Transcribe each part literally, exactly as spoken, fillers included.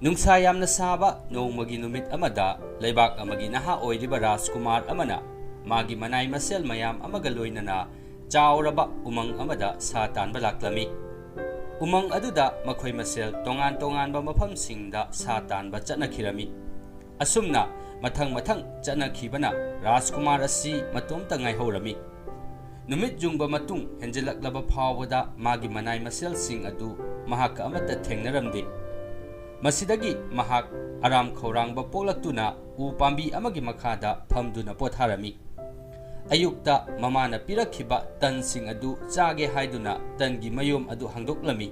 ꯅꯨꯡꯁꯥ ꯌꯥꯝꯅ ꯁꯥꯕ ꯅꯣꯡꯃꯒꯤ ꯅꯨꯃꯤꯠ ꯑꯃꯗ, ꯂꯩꯕꯥꯛ ꯑꯃꯒꯤ ꯅꯍꯥ ꯑꯣꯏꯔꯤꯕ ꯔꯥꯖꯀꯨꯃꯥꯔ ꯑꯃꯅ ꯃꯥꯒꯤ ꯃꯅꯥꯏ ꯃꯁꯦꯜ ꯃꯌꯥꯝ ꯑꯃꯒ ꯂꯣꯏꯅꯅ ꯆꯥꯎꯔꯕ ꯎꯃꯪ ꯑꯃꯗ ꯁꯥ ꯇꯥꯟꯕ ꯂꯥꯛꯂꯝꯃꯤ꯫ ꯎꯃꯪ ꯑꯗꯨꯗ ꯃꯈꯣꯏ ꯃꯁꯦꯜ ꯇꯣꯉꯥꯟ ꯇꯣꯉꯥꯟꯕ ꯃꯐꯝꯁꯤꯡꯗ ꯁꯥ ꯇꯥꯟꯕ ꯆꯠꯅꯈꯤꯔꯝꯃꯤ꯫ ꯑꯁꯨꯝꯅ ꯃꯊꯪ ꯃꯊꯪ ꯆꯠꯅꯈꯤꯕꯅ ꯔꯥꯖꯀꯨꯃꯥꯔ ꯑꯁꯤ ꯃꯇꯣꯝꯇ ꯉꯥꯏꯍꯧꯔꯝꯃꯤ꯫ ꯅꯨꯃꯤꯠ ꯌꯨꯡꯕ ꯃꯇꯨꯡ ꯍꯦꯟꯖꯤꯜꯂꯛꯂꯕ ꯐꯥꯎꯕꯗ ꯃꯥꯒꯤ ꯃꯅꯥꯏ ꯃꯁꯦꯜꯁꯤꯡ ꯑꯗꯨ ꯃꯍꯥꯛꯀ ꯑꯃꯠꯇ ꯊꯦꯡꯅꯔꯝꯗꯦ꯫ ꯃꯁꯤꯗꯒꯤ ꯃꯍꯥꯛ ꯑꯔꯥꯝ ꯈꯧꯔꯥꯡꯕ ꯄꯣꯛꯂꯛꯇꯨꯅ ꯎ ꯄꯥꯝꯕꯤ ꯑꯃꯒꯤ ꯃꯈꯥꯗ ꯐꯝꯗꯨꯅ ꯄꯣꯊꯥꯔꯝꯃꯤ꯫ ꯑꯌꯨꯛꯇ ꯃꯃꯥꯅ ꯄꯤꯔꯛꯈꯤꯕ ꯇꯟꯁꯤꯡ ꯑꯗꯨ ꯆꯥꯒꯦ ꯍꯥꯏꯗꯨꯅ ꯇꯟꯒꯤ ꯃꯌꯣꯝ ꯑꯗꯨ ꯍꯥꯡꯗꯣꯛꯂꯝꯃꯤ꯫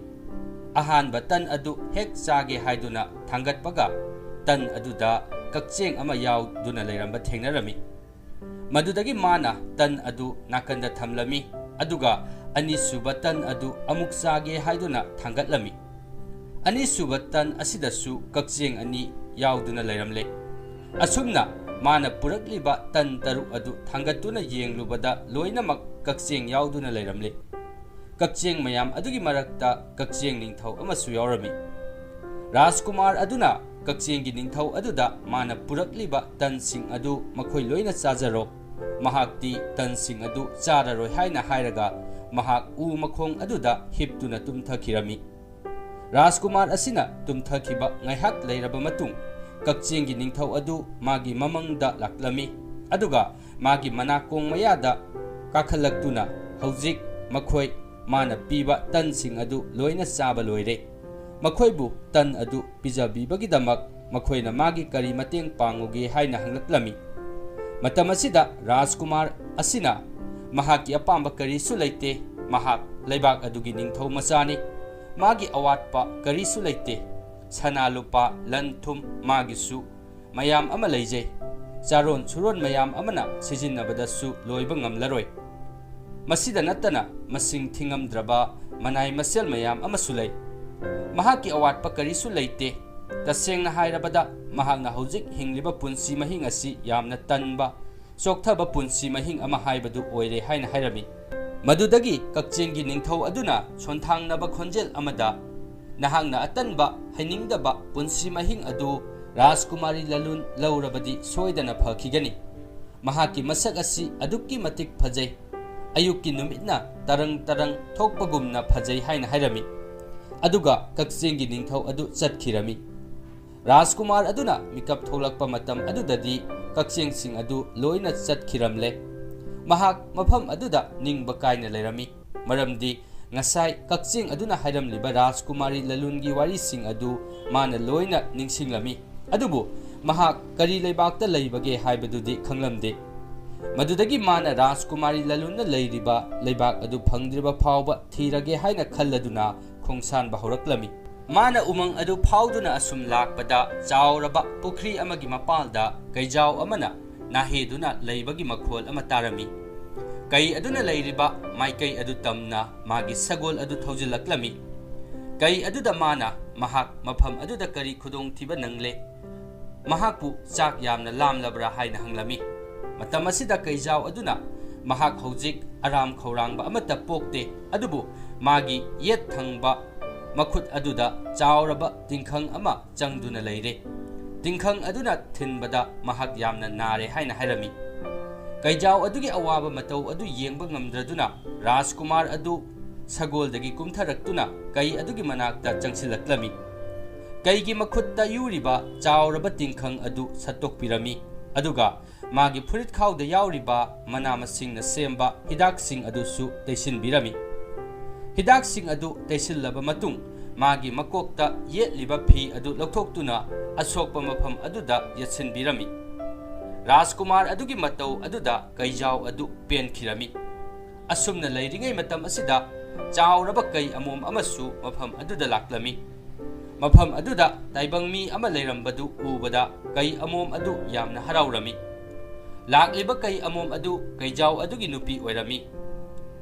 ꯑꯍꯥꯟꯕ ꯇꯟ ꯑꯗꯨ ꯍꯦꯛ ꯆꯥꯒꯦ ꯍꯥꯏꯗꯨꯅ ꯊꯥꯡꯒꯠꯄꯒ, ꯇꯟ ꯑꯗꯨꯗ ꯀꯛꯆꯦꯡ ꯑꯃ ꯌꯥꯎꯗꯨꯅ ꯂꯩꯔꯝꯕ ꯊꯦꯡꯅꯔꯝꯃꯤ꯫ ꯃꯗꯨꯗꯒꯤ ꯃꯥꯅ ꯇꯟ ꯑꯗꯨ ꯅꯥꯀꯟꯗ ꯊꯝꯂꯝꯃꯤ, ꯑꯗꯨꯒ ꯑꯅꯤꯁꯨꯕ ꯇꯟ ꯑꯗꯨ ꯑꯃꯨꯛ ꯆꯥꯒꯦ ꯍꯥꯏꯗꯨꯅ ꯊꯥꯡꯒꯠꯂꯝꯃꯤ꯫ ꯑꯅꯤꯁꯨꯕ ꯇꯟ ꯑꯁꯤꯗꯁꯨ ꯀꯛꯆꯦꯡ ꯑꯅꯤ ꯌꯥꯎꯗꯨꯅ ꯂꯩꯔꯝꯂꯦ꯫ ꯑꯁꯨꯝꯅ ꯃꯥꯅ ꯄꯨꯔꯛꯂꯤꯕ ꯇꯟ ꯇꯔꯨꯛ ꯑꯗꯨ ꯊꯥꯡꯒꯠꯇꯨꯅ ꯌꯦꯡꯂꯨꯕꯗ ꯂꯣꯏꯅꯃꯛ ꯀꯛꯆꯦꯡ ꯌꯥꯎꯗꯨꯅ ꯂꯩꯔꯝꯂꯦ꯫ ꯀꯛꯆꯦꯡ ꯃꯌꯥꯝ ꯑꯗꯨꯒꯤ ꯃꯔꯛꯇ ꯀꯛꯆꯦꯡ ꯅꯤꯡꯊꯧ ꯑꯃꯁꯨ ꯌꯥꯎꯔꯝꯃꯤ꯫ ꯔꯥꯖꯀꯨꯃꯥꯔ ꯑꯗꯨꯅ ꯀꯛꯆꯦꯡꯒꯤ ꯅꯤꯡꯊꯧ ꯑꯗꯨꯗ ꯃꯥꯅ ꯄꯨꯔꯛꯂꯤꯕ ꯇꯟꯁꯤꯡ ꯑꯗꯨ ꯃꯈꯣꯏ ꯂꯣꯏꯅ ꯆꯥꯖꯔꯣ, ꯃꯍꯥꯛꯇꯤ ꯇꯟꯁꯤꯡ ꯑꯗꯨ ꯆꯥꯔꯔꯣꯏ ꯍꯥꯏꯅ ꯍꯥꯏꯔꯒ ꯃꯍꯥꯛ ꯎ ꯃꯈꯣꯡ ꯑꯗꯨꯗ ꯍꯤꯞꯇꯨꯅ ꯇꯨꯝꯊꯈꯤꯔꯝꯃꯤ꯫ ꯔꯥꯖꯀꯨꯃꯥꯔ ꯑꯁꯤꯅ ꯇꯨꯝꯊꯈꯤꯕ ꯉꯥꯏꯍꯥꯛ ꯂꯩꯔꯕ ꯃꯇꯨꯡ, ꯀꯛꯆꯦꯡꯒꯤ ꯅꯤꯡꯊꯧ ꯑꯗꯨ ꯃꯥꯒꯤ ꯃꯃꯪꯗ ꯂꯥꯛꯂꯝꯃꯤ, ꯑꯗꯨꯒ ꯃꯥꯒꯤ ꯃꯅꯥꯀꯣꯡ ꯃꯌꯥꯗ ꯀꯥꯈꯠꯂꯛꯇꯨꯅ, "ꯍꯧꯖꯤꯛ ꯃꯈꯣꯏ ꯃꯥꯅ ꯄꯤꯕ ꯇꯟꯁꯤꯡ ꯑꯗꯨ ꯂꯣꯏꯅ ꯆꯥꯕ ꯂꯣꯏꯔꯦ꯫ ꯃꯈꯣꯏꯕꯨ ꯇꯟ ꯑꯗꯨ ꯄꯤꯖꯕꯤꯕꯒꯤꯗꯃꯛ ꯃꯈꯣꯏꯅ ꯃꯥꯒꯤ ꯀꯔꯤ ꯃꯇꯦꯡ ꯄꯥꯡꯉꯨꯒꯦ?" ꯍꯥꯏꯅ ꯍꯪꯂꯛꯂꯝꯃꯤ꯫ ꯃꯇꯝ ꯑꯁꯤꯗ ꯔꯥꯖꯀꯨꯃꯥꯔ ꯑꯁꯤꯅ, "ꯃꯍꯥꯛꯀꯤ ꯑꯄꯥꯝꯕ ꯀꯔꯤꯁꯨ ꯂꯩꯇꯦ, ꯃꯍꯥꯛ ꯂꯩꯕꯥꯛ ꯑꯗꯨꯒꯤ ꯅꯤꯡꯊꯧ ꯃꯆꯥꯅꯤ꯫ ꯃꯥꯒꯤ ꯑꯋꯥꯠꯄ ꯀꯔꯤꯁꯨ ꯂꯩꯇꯦ꯫ ꯁꯅꯥ ꯂꯨꯄꯥ, ꯂꯟ ꯊꯨꯝ ꯃꯥꯒꯤꯁꯨ ꯃꯌꯥꯝ ꯑꯃ ꯂꯩꯖꯩ꯫ ꯆꯥꯔꯣꯟ ꯁꯨꯔꯣꯟ ꯃꯌꯥꯝ ꯑꯃꯅ ꯁꯤꯖꯤꯟꯅꯕꯗꯁꯨ ꯂꯣꯏꯕ ꯉꯝꯂꯔꯣꯏ꯫ ꯃꯁꯤꯗ ꯅꯠꯇꯅ ꯃꯁꯤꯡ ꯊꯤꯉꯝꯗ꯭ꯔꯕ ꯃꯅꯥꯏ ꯃꯁꯦꯜ ꯃꯌꯥꯝ ꯑꯃꯁꯨ ꯂꯩ꯫ ꯃꯍꯥꯛꯀꯤ ꯑꯋꯥꯠꯄ ꯀꯔꯤꯁꯨ ꯂꯩꯇꯦ꯫ ꯇꯁꯦꯡꯅ ꯍꯥꯏꯔꯕꯗ, ꯃꯍꯥꯛꯅ ꯍꯧꯖꯤꯛ ꯍꯤꯡꯂꯤꯕ ꯄꯨꯟꯁꯤ ꯃꯍꯤꯡ ꯑꯁꯤ ꯌꯥꯝꯅ ꯇꯟꯕ, ꯆꯣꯛꯊꯕ ꯄꯨꯟꯁꯤ ꯃꯍꯤꯡ ꯑꯃ ꯍꯥꯏꯕꯗꯨ ꯑꯣꯏꯔꯦ" ꯍꯥꯏꯅ ꯍꯥꯏꯔꯝꯃꯤ꯫ ꯃꯗꯨꯗꯒꯤ ꯀꯛꯆꯦꯡꯒꯤ ꯅꯤꯡꯊꯧ ꯑꯗꯨꯅ ꯁꯣꯟꯊꯥꯡꯅꯕ ꯈꯣꯟꯖꯦꯜ ꯑꯃꯗ, "ꯅꯍꯥꯛꯅ ꯑꯇꯟꯕ, ꯍꯩꯅꯤꯡꯗꯕ ꯄꯨꯟꯁꯤ ꯃꯍꯤꯡ ꯑꯗꯨ ꯔꯥꯖꯀꯨꯃꯥꯔꯤ ꯂꯂꯨꯟ ꯂꯧꯔꯕꯗꯤ ꯁꯣꯏꯗꯅ ꯐꯈꯤꯒꯅꯤ꯫ ꯃꯍꯥꯛꯀꯤ ꯃꯁꯛ ꯑꯁꯤ ꯑꯗꯨꯛꯀꯤ ꯃꯇꯤꯛ ꯐꯖꯩ꯫ ꯑꯌꯨꯛꯀꯤ ꯅꯨꯃꯤꯠꯅ ꯇꯔꯪ ꯇꯔꯪ ꯊꯣꯛꯄꯒꯨꯝꯅ ꯐꯖꯩ" ꯍꯥꯏꯅ ꯍꯥꯏꯔꯝꯃꯤ꯫ ꯑꯗꯨꯒ ꯀꯛꯆꯦꯡꯒꯤ ꯅꯤꯡꯊꯧ ꯑꯗꯨ ꯆꯠꯈꯤꯔꯝꯃꯤ꯫ ꯔꯥꯖꯀꯨꯃꯥꯔ ꯑꯗꯨꯅ ꯃꯤꯀꯞ ꯊꯣꯛꯂꯛꯄ ꯃꯇꯝ ꯑꯗꯨꯗꯗꯤ ꯀꯛꯆꯦꯡꯁꯤꯡ ꯑꯗꯨ ꯂꯣꯏꯅ ꯆꯠꯈꯤꯔꯝꯂꯦ꯫ ꯃꯍꯥꯛ ꯃꯐꯝ ꯑꯗꯨꯗ ꯅꯤꯡꯕ ꯀꯥꯏꯅ ꯂꯩꯔꯝꯃꯤ, ꯃꯔꯝꯗꯤ ꯉꯁꯥꯏ ꯀꯛꯆꯦꯡ ꯑꯗꯨꯅ ꯍꯥꯏꯔꯝꯂꯤꯕ ꯔꯥꯖꯀꯨꯃꯥꯔꯤ ꯂꯂꯨꯟꯒꯤ ꯋꯥꯔꯤꯁꯤꯡ ꯑꯗꯨ ꯃꯥꯅ ꯂꯣꯏꯅ ꯅꯤꯡꯁꯤꯡꯂꯝꯃꯤ꯫ ꯑꯗꯨꯕꯨ ꯃꯍꯥꯛ ꯀꯔꯤ ꯂꯩꯕꯥꯛꯇ ꯂꯩꯕꯒꯦ ꯍꯥꯏꯕꯗꯨꯗꯤ ꯈꯪꯂꯝꯗꯦ꯫ ꯃꯗꯨꯗꯒꯤ ꯃꯥꯅ ꯔꯥꯖꯀꯨꯃꯥꯔꯤ ꯂꯂꯨꯟꯅ ꯂꯩꯔꯤꯕ ꯂꯩꯕꯥꯛ ꯑꯗꯨ ꯐꯪꯗ꯭ꯔꯤꯕ ꯐꯥꯎꯕ ꯊꯤꯔꯒꯦ ꯍꯥꯏꯅ ꯈꯜꯂꯗꯨꯅ ꯈꯣꯡꯁꯥꯟꯕ ꯍꯧꯔꯛꯂꯝꯃꯤ꯫ ꯃꯥꯅ ꯎꯃꯪ ꯑꯗꯨ ꯐꯥꯎꯗꯨꯅ ꯑꯁꯨꯝ ꯂꯥꯛꯄꯗ, ꯆꯥꯎꯔꯕ ꯄꯨꯈ꯭ꯔꯤ ꯑꯃꯒꯤ ꯃꯄꯥꯜꯗ ꯀꯩꯖꯥꯎ ꯑꯃꯅ ꯅꯥꯍꯦꯗꯨꯅ ꯂꯩꯕꯒꯤ ꯃꯈꯣꯜ ꯑꯃ ꯇꯥꯔꯝꯃꯤ꯫ ꯀꯩ ꯑꯗꯨꯅ ꯂꯩꯔꯤꯕ ꯃꯥꯏꯀꯩ ꯑꯗꯨ ꯇꯝꯅ ꯃꯥꯒꯤ ꯁꯒꯣꯜ ꯑꯗꯨ ꯊꯧꯖꯤꯜꯂꯛꯂꯝꯃꯤ꯫ ꯀꯩ ꯑꯗꯨꯗ ꯃꯥꯅ ꯃꯍꯥꯛ ꯃꯐꯝ ꯑꯗꯨꯗ ꯀꯔꯤ ꯈꯨꯗꯣꯡꯊꯤꯕ ꯅꯪꯂꯦ, ꯃꯍꯥꯛꯄꯨ ꯆꯥꯛ ꯌꯥꯝꯅ ꯂꯥꯝꯂꯕ꯭ꯔꯥ ꯍꯥꯏꯅ ꯍꯪꯂꯝꯃꯤ꯫ ꯃꯇꯝ ꯑꯁꯤꯗ ꯀꯩꯖꯥꯎ ꯑꯗꯨꯅ ꯃꯍꯥꯛ ꯍꯧꯖꯤꯛ ꯑꯔꯥꯝ ꯈꯧꯔꯥꯡꯕ ꯑꯃꯠꯇ ꯄꯣꯛꯇꯦ, ꯑꯗꯨꯕꯨ ꯃꯥꯒꯤ ꯌꯦꯠ ꯊꯪꯕ ꯃꯈꯨꯠ ꯑꯗꯨꯗ ꯆꯥꯎꯔꯕ ꯇꯤꯡꯈꯪ ꯑꯃ ꯆꯪꯗꯨꯅ ꯂꯩꯔꯦ꯫ ꯇꯤꯡꯈꯪ ꯑꯗꯨꯅ ꯊꯤꯟꯕꯗ ꯃꯍꯥꯛ ꯌꯥꯝꯅ ꯅꯥꯔꯦ ꯍꯥꯏꯅ ꯍꯥꯏꯔꯝꯃꯤ꯫ ꯀꯩꯖꯥꯎ ꯑꯗꯨꯒꯤ ꯑꯋꯥꯕ ꯃꯇꯧ ꯑꯗꯨ ꯌꯦꯡꯕ ꯉꯝꯗ꯭ꯔꯗꯨꯅ ꯔꯥꯖꯀꯨꯃꯥꯔ ꯑꯗꯨ ꯁꯒꯣꯜꯗꯒꯤ ꯀꯨꯝꯊꯔꯛꯇꯨꯅ ꯀꯩ ꯑꯗꯨꯒꯤ ꯃꯅꯥꯛꯇ ꯆꯪꯁꯤꯜꯂꯛꯂꯝꯃꯤ꯫ ꯀꯩꯒꯤ ꯃꯈꯨꯠꯇ ꯌꯨꯔꯤꯕ ꯆꯥꯎꯔꯕ ꯇꯤꯡꯈꯪ ꯑꯗꯨ ꯁꯠꯇꯣꯛꯄꯤꯔꯝꯃꯤ, ꯑꯗꯨꯒ ꯃꯥꯒꯤ ꯐꯨꯔꯤꯠꯈꯥꯎꯗ ꯌꯥꯎꯔꯤꯕ ꯃꯅꯥ ꯃꯁꯤꯡꯅ ꯁꯦꯝꯕ ꯍꯤꯗꯥꯛꯁꯤꯡ ꯑꯗꯨꯁꯨ ꯇꯩꯁꯤꯟꯕꯤꯔꯝꯃꯤ꯫ ꯍꯤꯗꯥꯛꯁꯤꯡ ꯑꯗꯨ ꯇꯩꯁꯤꯜꯂꯕ ꯃꯇꯨꯡ, ꯃꯥꯒꯤ ꯃꯀꯣꯛꯇ ꯌꯦꯠꯂꯤꯕ ꯐꯤ ꯑꯗꯨ ꯂꯧꯊꯣꯛꯇꯨꯅ ꯑꯁꯣꯛꯄ ꯃꯐꯝ ꯑꯗꯨꯗ ꯌꯦꯠꯁꯤꯟꯕꯤꯔꯝꯃꯤ꯫ ꯔꯥꯖꯀꯨꯃꯥꯔ ꯑꯗꯨꯒꯤ ꯃꯇꯧ ꯑꯗꯨꯗ ꯀꯩꯖꯥꯎ ꯑꯗꯨ ꯄꯦꯟꯈꯤꯔꯝꯃꯤ꯫ ꯑꯁꯨꯝꯅ ꯂꯩꯔꯤꯉꯩ ꯃꯇꯝ ꯑꯁꯤꯗ ꯆꯥꯎꯔꯕ ꯀꯩ ꯑꯃꯣꯝ ꯑꯃꯁꯨ ꯃꯐꯝ ꯑꯗꯨꯗ ꯂꯥꯛꯂꯝꯃꯤ꯫ ꯃꯐꯝ ꯑꯗꯨꯗ ꯇꯥꯏꯕꯪ ꯃꯤ ꯑꯃ ꯂꯩꯔꯝꯕꯗꯨ ꯎꯕꯗ ꯀꯩ ꯑꯃꯣꯝ ꯑꯗꯨ ꯌꯥꯝꯅ ꯍꯔꯥꯎꯔꯝꯃꯤ꯫ ꯂꯥꯛꯂꯤꯕ ꯀꯩ ꯑꯃꯣꯝ ꯑꯗꯨ ꯀꯩꯖꯥꯎ ꯑꯗꯨꯒꯤ ꯅꯨꯄꯤ ꯑꯣꯏꯔꯝꯃꯤ꯫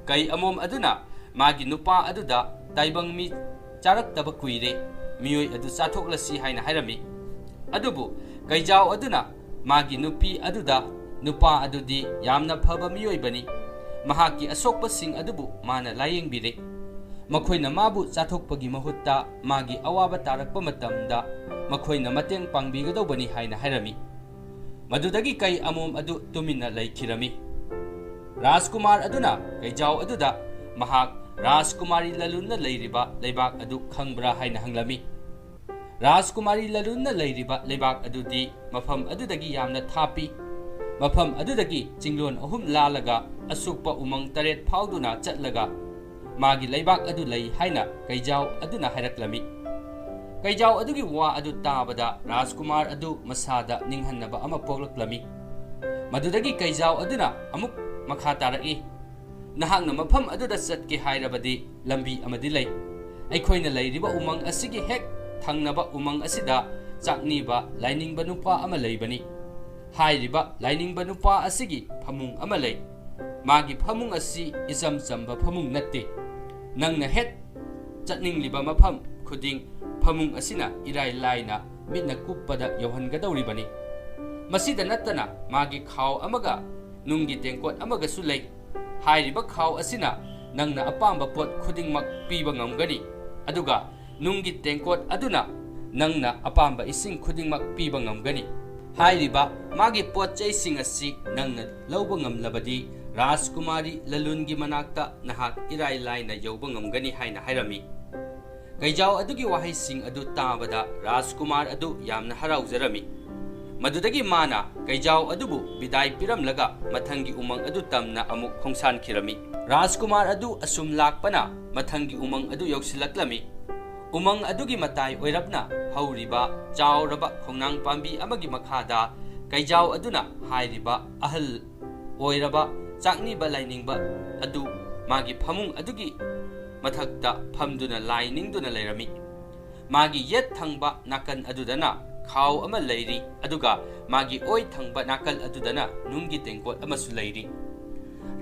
ꯀꯩ ꯑꯃꯣꯝ ꯑꯗꯨꯅ ꯃꯥꯒꯤ ꯅꯨꯄꯥ ꯑꯗꯨꯗ, "ꯇꯥꯏꯕꯪ ꯃꯤ ꯆꯥꯔꯛꯇꯕ ꯀꯨꯏꯔꯦ, ꯃꯤꯑꯣꯏ ꯑꯗꯨ ꯆꯥꯊꯣꯛꯂꯁꯤ" ꯍꯥꯏꯅ ꯍꯥꯏꯔꯝꯃꯤ꯫ ꯑꯗꯨꯕꯨ ꯀꯩꯖꯥꯎ ꯑꯗꯨꯅ ꯃꯥꯒꯤ ꯅꯨꯄꯤ ꯑꯗꯨꯗ, "ꯅꯨꯄꯥ ꯑꯗꯨꯗꯤ ꯌꯥꯝꯅ ꯐꯕ ꯃꯤꯑꯣꯏꯕꯅꯤ, ꯃꯍꯥꯛꯀꯤ ꯑꯁꯣꯛꯄꯁꯤꯡ ꯑꯗꯨꯕꯨ ꯃꯥꯅ ꯂꯥꯌꯦꯡꯕꯤꯔꯦ꯫ ꯃꯈꯣꯏꯅ ꯃꯥꯕꯨ ꯆꯥꯊꯣꯛꯄꯒꯤ ꯃꯍꯨꯠꯇ ꯃꯥꯒꯤ ꯑꯋꯥꯕ ꯇꯥꯔꯛꯄ ꯃꯇꯝꯗ ꯃꯈꯣꯏꯅ ꯃꯇꯦꯡ ꯄꯥꯡꯕꯤꯒꯗꯧꯕꯅꯤ ꯍꯥꯏꯅ ꯍꯥꯏꯔꯝꯃꯤ꯫ ꯃꯗꯨꯗꯒꯤ ꯀꯩ ꯑꯃꯣꯝ ꯑꯗꯨ ꯇꯨꯃꯤꯟꯅ ꯂꯩꯈꯤꯔꯝꯃꯤ꯫ ꯔꯥꯖꯀꯨꯃꯥꯔ ꯑꯗꯨꯅ ꯀꯩꯖꯥꯎ ꯑꯗꯨꯗ ꯃꯍꯥꯛ ꯔꯥꯖꯀꯨꯃꯥꯔꯤ ꯂꯂꯨꯟꯅ ꯂꯩꯔꯤꯕ ꯂꯩꯕꯥꯛ ꯑꯗꯨ ꯈꯪꯕ꯭ꯔꯥ ꯍꯥꯏꯅ ꯍꯪꯂꯝꯃꯤ꯫ ꯔꯥꯖꯀꯨꯃꯥꯔꯤ ꯂꯂꯨꯟꯅ ꯂꯩꯔꯤꯕ ꯂꯩꯕꯥꯛ ꯑꯗꯨꯗꯤ ꯃꯐꯝ ꯑꯗꯨꯗꯒꯤ ꯌꯥꯝꯅ ꯊꯥꯞꯄꯤ꯫ ꯃꯐꯝ ꯑꯗꯨꯗꯒꯤ ꯆꯤꯡꯂꯣꯟ ꯑꯍꯨꯝ ꯂꯥꯜꯂꯒ ꯑꯁꯣꯛꯄ ꯎꯃꯪ ꯇꯔꯦꯠ ꯐꯥꯎꯗꯨꯅ ꯆꯠꯂꯒ ꯃꯥꯒꯤ ꯂꯩꯕꯥꯛ ꯑꯗꯨ ꯂꯩ ꯍꯥꯏꯅ ꯀꯩꯖꯥꯎ ꯑꯗꯨꯅ ꯍꯥꯏꯔꯛꯂꯝꯃꯤ꯫ ꯀꯩꯖꯥꯎ ꯑꯗꯨꯒꯤ ꯋꯥ ꯑꯗꯨ ꯇꯥꯕꯗ ꯔꯥꯖꯀꯨꯃꯥꯔ ꯑꯗꯨ ꯃꯁꯥꯗ ꯅꯤꯡꯍꯟꯅꯕ ꯑꯃ ꯄꯣꯛꯂꯛꯂꯝꯃꯤ꯫ ꯃꯗꯨꯗꯒꯤ ꯀꯩꯖꯥꯎ ꯑꯗꯨꯅ ꯑꯃꯨꯛ ꯃꯈꯥ ꯇꯥꯔꯛꯏ, "ꯅꯍꯥꯛꯅ ꯃꯐꯝ ꯑꯗꯨꯗ ꯆꯠꯀꯦ ꯍꯥꯏꯔꯕꯗꯤ ꯂꯝꯕꯤ ꯑꯃꯗꯤ ꯂꯩ꯫ ꯑꯩꯈꯣꯏꯅ ꯂꯩꯔꯤꯕ ꯎꯃꯪ ꯑꯁꯤꯒꯤ ꯍꯦꯛ ꯊꯪꯅꯕ ꯎꯃꯪ ꯑꯁꯤꯗ ꯆꯥꯛꯅꯤꯕ ꯂꯥꯏꯅꯤꯡꯕ ꯅꯨꯄꯥ ꯑꯃ ꯂꯩꯕꯅꯤ꯫ ꯍꯥꯏꯔꯤꯕ ꯂꯥꯏꯅꯤꯡꯕ ꯅꯨꯄꯥ ꯑꯁꯤꯒꯤ ꯐꯃꯨꯡ ꯑꯃ ꯂꯩ꯫ ꯃꯥꯒꯤ ꯐꯃꯨꯡ ꯑꯁꯤ ꯏꯆꯝ ꯆꯝꯕ ꯐꯃꯨꯡ ꯅꯠꯇꯦ꯫ ꯅꯪꯅ ꯍꯦꯛ ꯆꯠꯅꯤꯡꯂꯤꯕ ꯃꯐꯝ ꯈꯨꯗꯤꯡ ꯐꯃꯨꯡ ꯑꯁꯤꯅ ꯏꯔꯥꯏ ꯂꯥꯏꯅ ꯃꯤꯠꯅ ꯀꯨꯞꯄꯗ ꯌꯧꯍꯟꯒꯗꯧꯔꯤꯕꯅꯤ꯫ ꯃꯁꯤꯗ ꯅꯠꯇꯅ ꯃꯥꯒꯤ ꯈꯥꯎ ꯑꯃꯒ ꯅꯨꯡꯒꯤ ꯇꯦꯡꯀꯣꯠ ꯑꯃꯒꯁꯨ ꯂꯩ꯫ ꯍꯥꯏꯔꯤꯕ ꯈꯥꯎ ꯑꯁꯤꯅ ꯅꯪꯅ ꯑꯄꯥꯝꯕ ꯄꯣꯠ ꯈꯨꯗꯤꯡꯃꯛ ꯄꯤꯕ ꯉꯝꯒꯅꯤ, ꯑꯗꯨꯒ ꯅꯨꯡꯒꯤ ꯇꯦꯡꯀꯣꯠ ꯑꯗꯨꯅ ꯅꯪꯅ ꯑꯄꯥꯝꯕ ꯏꯁꯤꯡ ꯈꯨꯗꯤꯡꯃꯛ ꯄꯤꯕ ꯉꯝꯒꯅꯤ꯫ ꯍꯥꯏꯔꯤꯕ ꯃꯥꯒꯤ ꯄꯣꯠ ꯆꯩꯁꯤꯡ ꯑꯁꯤ ꯅꯪꯅ ꯂꯧꯕ ꯉꯝꯂꯕꯗꯤ ꯔꯥꯖꯀꯨꯃꯥꯔꯤ ꯂꯂꯨꯟꯒꯤ ꯃꯅꯥꯛꯇ ꯅꯍꯥꯛ ꯏꯔꯥꯏ ꯂꯥꯏꯅ ꯌꯧꯕ ꯉꯝꯒꯅꯤ" ꯍꯥꯏꯅ ꯍꯥꯏꯔꯝꯃꯤ꯫ ꯀꯩꯖꯥꯎ ꯑꯗꯨꯒꯤ ꯋꯥꯍꯩꯁꯤꯡ ꯑꯗꯨ ꯇꯥꯕꯗ ꯔꯥꯖꯀꯨꯃꯥꯔ ꯑꯗꯨ ꯌꯥꯝꯅ ꯍꯔꯥꯎꯖꯔꯝꯃꯤ꯫ ꯃꯗꯨꯗꯒꯤ ꯃꯥꯅ ꯀꯩꯖꯥꯎ ꯑꯗꯨꯕꯨ ꯕꯤꯗꯥꯏ ꯄꯤꯔꯝꯂꯒ ꯃꯊꯪꯒꯤ ꯎꯃꯪ ꯑꯗꯨ ꯇꯝꯅ ꯑꯃꯨꯛ ꯈꯣꯡꯁꯥꯟꯈꯤꯔꯝꯃꯤ꯫ ꯔꯥꯖꯀꯨꯃꯥꯔ ꯑꯗꯨ ꯑꯁꯨꯝ ꯂꯥꯛꯄꯅ ꯃꯊꯪꯒꯤ ꯎꯃꯪ ꯑꯗꯨ ꯌꯧꯁꯤꯜꯂꯛꯂꯝꯃꯤ꯫ ꯎꯃꯪ ꯑꯗꯨꯒꯤ ꯃꯇꯥꯏ ꯑꯣꯏꯔꯞꯅ ꯍꯧꯔꯤꯕ ꯆꯥꯎꯔꯕ ꯈꯣꯡꯅꯥꯡ ꯄꯥꯝꯕꯤ ꯑꯃꯒꯤ ꯃꯈꯥꯗ ꯀꯩꯖꯥꯎ ꯑꯗꯨꯅ ꯍꯥꯏꯔꯤꯕ ꯑꯍꯜ ꯑꯣꯏꯔꯕ ꯆꯥꯛꯅꯤꯕ ꯂꯥꯏꯅꯤꯡꯕ ꯑꯗꯨ ꯃꯥꯒꯤ ꯐꯃꯨꯡ ꯑꯗꯨꯒꯤ ꯃꯊꯛꯇ ꯐꯝꯗꯨꯅ ꯂꯥꯏ ꯅꯤꯡꯗꯨꯅ ꯂꯩꯔꯝꯃꯤ꯫ ꯃꯥꯒꯤ ꯌꯦꯠ ꯊꯪꯕ ꯅꯥꯀꯟ ꯑꯗꯨꯗꯅ ꯈꯥꯎ ꯑꯃ ꯂꯩꯔꯤ, ꯑꯗꯨꯒ ꯃꯥꯒꯤ ꯑꯣꯏ ꯊꯪꯕ ꯅꯥꯀꯜ ꯑꯗꯨꯗꯅ ꯅꯨꯡꯒꯤ ꯇꯦꯡꯀꯣꯠ ꯑꯃꯁꯨ ꯂꯩꯔꯤ꯫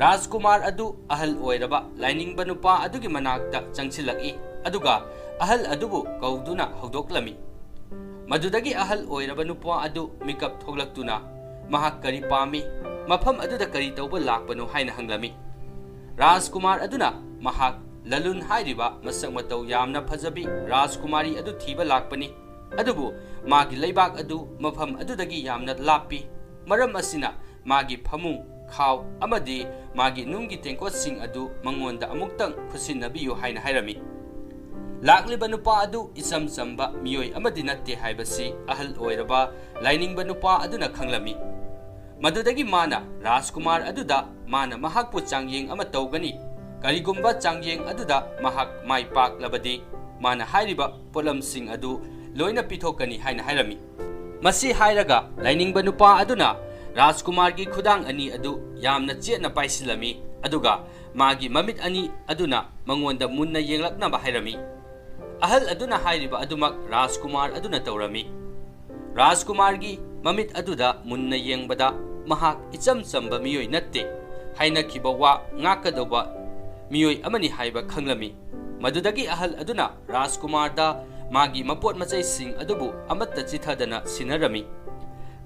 ꯔꯥꯖꯀꯨꯃꯥꯔ ꯑꯗꯨ ꯑꯍꯜ ꯑꯣꯏꯔꯕ ꯂꯥꯏꯅꯤꯡꯕ ꯅꯨꯄꯥ ꯑꯗꯨꯒꯤ ꯃꯅꯥꯛꯇ ꯆꯪꯁꯤꯜꯂꯛꯏ, ꯑꯗꯨꯒ ꯑꯍꯜ ꯑꯗꯨꯕꯨ ꯀꯧꯗꯨꯅ ꯍꯧꯗꯣꯛꯂꯝꯃꯤ꯫ ꯃꯗꯨꯗꯒꯤ ꯑꯍꯜ ꯑꯣꯏꯔꯕ ꯅꯨꯄꯥ ꯑꯗꯨ ꯃꯤꯀꯞ ꯊꯣꯛꯂꯛꯇꯨꯅ, "ꯃꯍꯥꯛ ꯀꯔꯤ ꯄꯥꯝꯃꯤ? ꯃꯐꯝ ꯑꯗꯨꯗ ꯀꯔꯤ ꯇꯧꯕ ꯂꯥꯛꯄꯅꯣ?" ꯍꯥꯏꯅ ꯍꯪꯂꯝꯃꯤ꯫ ꯔꯥꯖꯀꯨꯃꯥꯔ ꯑꯗꯨꯅ ꯃꯍꯥꯛ ꯂꯂꯨꯟ ꯍꯥꯏꯔꯤꯕ ꯃꯁꯛ ꯃꯇꯧ ꯌꯥꯝꯅ ꯐꯖꯕꯤ ꯔꯥꯖꯀꯨꯃꯥꯔꯤ ꯑꯗꯨ ꯊꯤꯕ ꯂꯥꯛꯄꯅꯤ꯫ ꯑꯗꯨꯕꯨ ꯃꯥꯒꯤ ꯂꯩꯕꯥꯛ ꯑꯗꯨ ꯃꯐꯝ ꯑꯗꯨꯗꯒꯤ ꯌꯥꯝꯅ ꯂꯥꯞꯄꯤ꯫ ꯃꯔꯝ ꯑꯁꯤꯅ ꯃꯥꯒꯤ ꯐꯃꯨꯡ, ꯈꯥꯎ ꯑꯃꯗꯤ ꯃꯥꯒꯤ ꯅꯨꯡꯒꯤ ꯇꯦꯡꯀꯣꯠꯁꯤꯡ ꯑꯗꯨ ꯃꯉꯣꯟꯗ ꯑꯃꯨꯛꯇꯪ ꯈꯨꯠꯁꯤꯟꯅꯕꯤꯌꯨ ꯍꯥꯏꯅ ꯍꯥꯏꯔꯝꯃꯤ꯫ ꯂꯥꯛꯂꯤꯕ ꯅꯨꯄꯥ ꯑꯗꯨ ꯏꯆꯝ ꯆꯝꯕ ꯃꯤꯑꯣꯏ ꯑꯃꯗꯤ ꯅꯠꯇꯦ ꯍꯥꯏꯕꯁꯤ ꯑꯍꯜ ꯑꯣꯏꯔꯕ ꯂꯥꯏꯅꯤꯡꯕ ꯅꯨꯄꯥ ꯑꯗꯨꯅ ꯈꯪꯂꯝꯃꯤ꯫ ꯃꯗꯨꯗꯒꯤ ꯃꯥꯅ ꯔꯥꯖꯀꯨꯃꯥꯔ ꯑꯗꯨꯗ ꯃꯥꯅ ꯃꯍꯥꯛꯄꯨ ꯆꯥꯡꯌꯦꯡ ꯑꯃ ꯇꯧꯒꯅꯤ, ꯀꯔꯤꯒꯨꯝꯕ ꯆꯥꯡꯌꯦꯡ ꯑꯗꯨꯗ ꯃꯍꯥꯛ ꯃꯥꯏ ꯄꯥꯛꯂꯕꯗꯤ ꯃꯥꯅ ꯍꯥꯏꯔꯤꯕ ꯄꯣꯠꯂꯝꯁꯤꯡ ꯑꯗꯨ ꯂꯣꯏꯅ ꯄꯤꯊꯣꯛꯀꯅꯤ ꯍꯥꯏꯅ ꯍꯥꯏꯔꯝꯃꯤ꯫ ꯃꯁꯤ ꯍꯥꯏꯔꯒ ꯂꯥꯏꯅꯤꯡꯕ ꯅꯨꯄꯥ ꯑꯗꯨꯅ ꯔꯥꯖꯀꯨꯃꯥꯔꯒꯤ ꯈꯨꯗꯥꯡ ꯑꯅꯤ ꯑꯗꯨ ꯌꯥꯝꯅ ꯆꯦꯠꯅ ꯄꯥꯏꯁꯤꯜꯂꯝꯃꯤ, ꯑꯗꯨꯒ ꯃꯥꯒꯤ ꯃꯃꯤꯠ ꯑꯅꯤ ꯑꯗꯨꯅ ꯃꯉꯣꯟꯗ ꯃꯨꯟꯅ ꯌꯦꯡꯂꯛꯅꯕ ꯍꯥꯏꯔꯝꯃꯤ꯫ ꯑꯍꯜ ꯑꯗꯨꯅ ꯍꯥꯏꯔꯤꯕ ꯑꯗꯨꯃꯛ ꯔꯥꯖꯀꯨꯃꯥꯔ ꯑꯗꯨꯅ ꯇꯧꯔꯝꯃꯤ꯫ ꯔꯥꯖꯀꯨꯃꯥꯔꯒꯤ ꯃꯃꯤꯠ ꯑꯗꯨꯗ ꯃꯨꯟꯅ ꯌꯦꯡꯕꯗ ꯃꯍꯥꯛ ꯏꯆꯝ ꯆꯝꯕ ꯃꯤꯑꯣꯏ ꯅꯠꯇꯦ, ꯍꯥꯏꯅꯈꯤꯕ ꯋꯥ ꯉꯥꯛꯀꯗꯧꯕ ꯃꯤꯑꯣꯏ ꯑꯃꯅꯤ ꯍꯥꯏꯕ ꯈꯪꯂꯝꯃꯤ꯫ ꯃꯗꯨꯗꯒꯤ ꯑꯍꯜ ꯑꯗꯨꯅ ꯔꯥꯖꯀꯨꯃꯥꯔꯗ ꯃꯥꯒꯤ ꯃꯄꯣꯠ ꯃꯆꯩꯁꯤꯡ ꯑꯗꯨꯕꯨ ꯑꯃꯠꯇ ꯆꯤꯊꯗꯅ ꯁꯤꯟꯅꯔꯝꯃꯤ꯫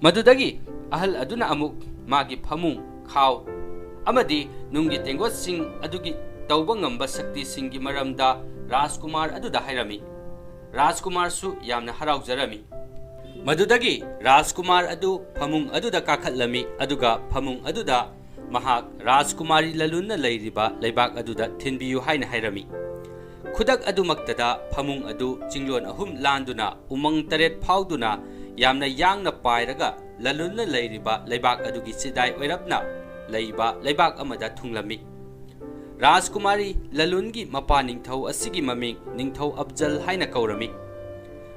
ꯃꯗꯨꯗꯒꯤ ꯑꯍꯜ ꯑꯗꯨꯅ ꯑꯃꯨꯛ ꯃꯥꯒꯤ ꯐꯃꯨꯡ, ꯈꯥꯎ ꯑꯃꯗꯤ ꯅꯨꯡꯒꯤ ꯇꯦꯡꯒꯣꯠꯁꯤꯡ ꯑꯗꯨꯒꯤ ꯇꯧꯕ ꯉꯝꯕ ꯁꯛꯇꯤꯁꯤꯡꯒꯤ ꯃꯔꯝꯗ ꯔꯥꯖꯀꯨꯃꯥꯔ ꯑꯗꯨꯗ ꯍꯥꯏꯔꯝꯃꯤ꯫ ꯔꯥꯖꯀꯨꯃꯥꯔꯁꯨ ꯌꯥꯝꯅ ꯍꯔꯥꯎꯖꯔꯝꯃꯤ꯫ ꯃꯗꯨꯗꯒꯤ ꯔꯥꯖꯀꯨꯃꯥꯔ ꯑꯗꯨ ꯐꯃꯨꯡ ꯑꯗꯨꯗ ꯀꯥꯈꯠꯂꯝꯃꯤ, ꯑꯗꯨꯒ ꯐꯃꯨꯡ ꯑꯗꯨꯗ ꯃꯍꯥꯛ ꯔꯥꯖꯀꯨꯃꯥꯔꯤ ꯂꯂꯨꯟꯅ ꯂꯩꯔꯤꯕ ꯂꯩꯕꯥꯛ ꯑꯗꯨꯗ ꯊꯤꯟꯕꯤꯌꯨ ꯍꯥꯏꯅ ꯍꯥꯏꯔꯝꯃꯤ꯫ ꯈꯨꯗꯛ ꯑꯗꯨꯃꯛꯇꯗ ꯐꯃꯨꯡ ꯑꯗꯨ ꯆꯤꯡꯂꯣꯟ ꯑꯍꯨꯝ ꯂꯥꯟꯗꯨꯅ, ꯎꯃꯪ ꯇꯔꯦꯠ ꯐꯥꯎꯗꯨꯅ, ꯌꯥꯝꯅ ꯌꯥꯡꯅ ꯄꯥꯏꯔꯒ ꯂꯂꯨꯟꯅ ꯂꯩꯔꯤꯕ ꯂꯩꯕꯥꯛ ꯑꯗꯨꯒꯤ ꯆꯤꯗꯥꯏ ꯑꯣꯏꯔꯞꯅ ꯂꯩꯕ ꯂꯩꯕꯥꯛ ꯑꯃꯗ ꯊꯨꯡꯂꯝꯃꯤ꯫ ꯔꯥꯖꯀꯨꯃꯥꯔꯤ ꯂꯂꯨꯟꯒꯤ ꯃꯄꯥ ꯅꯤꯡꯊꯧ ꯑꯁꯤꯒꯤ ꯃꯃꯤꯡ ꯅꯤꯡꯊꯧ ꯑꯐꯖꯜ ꯍꯥꯏꯅ ꯀꯧꯔꯝꯃꯤ꯫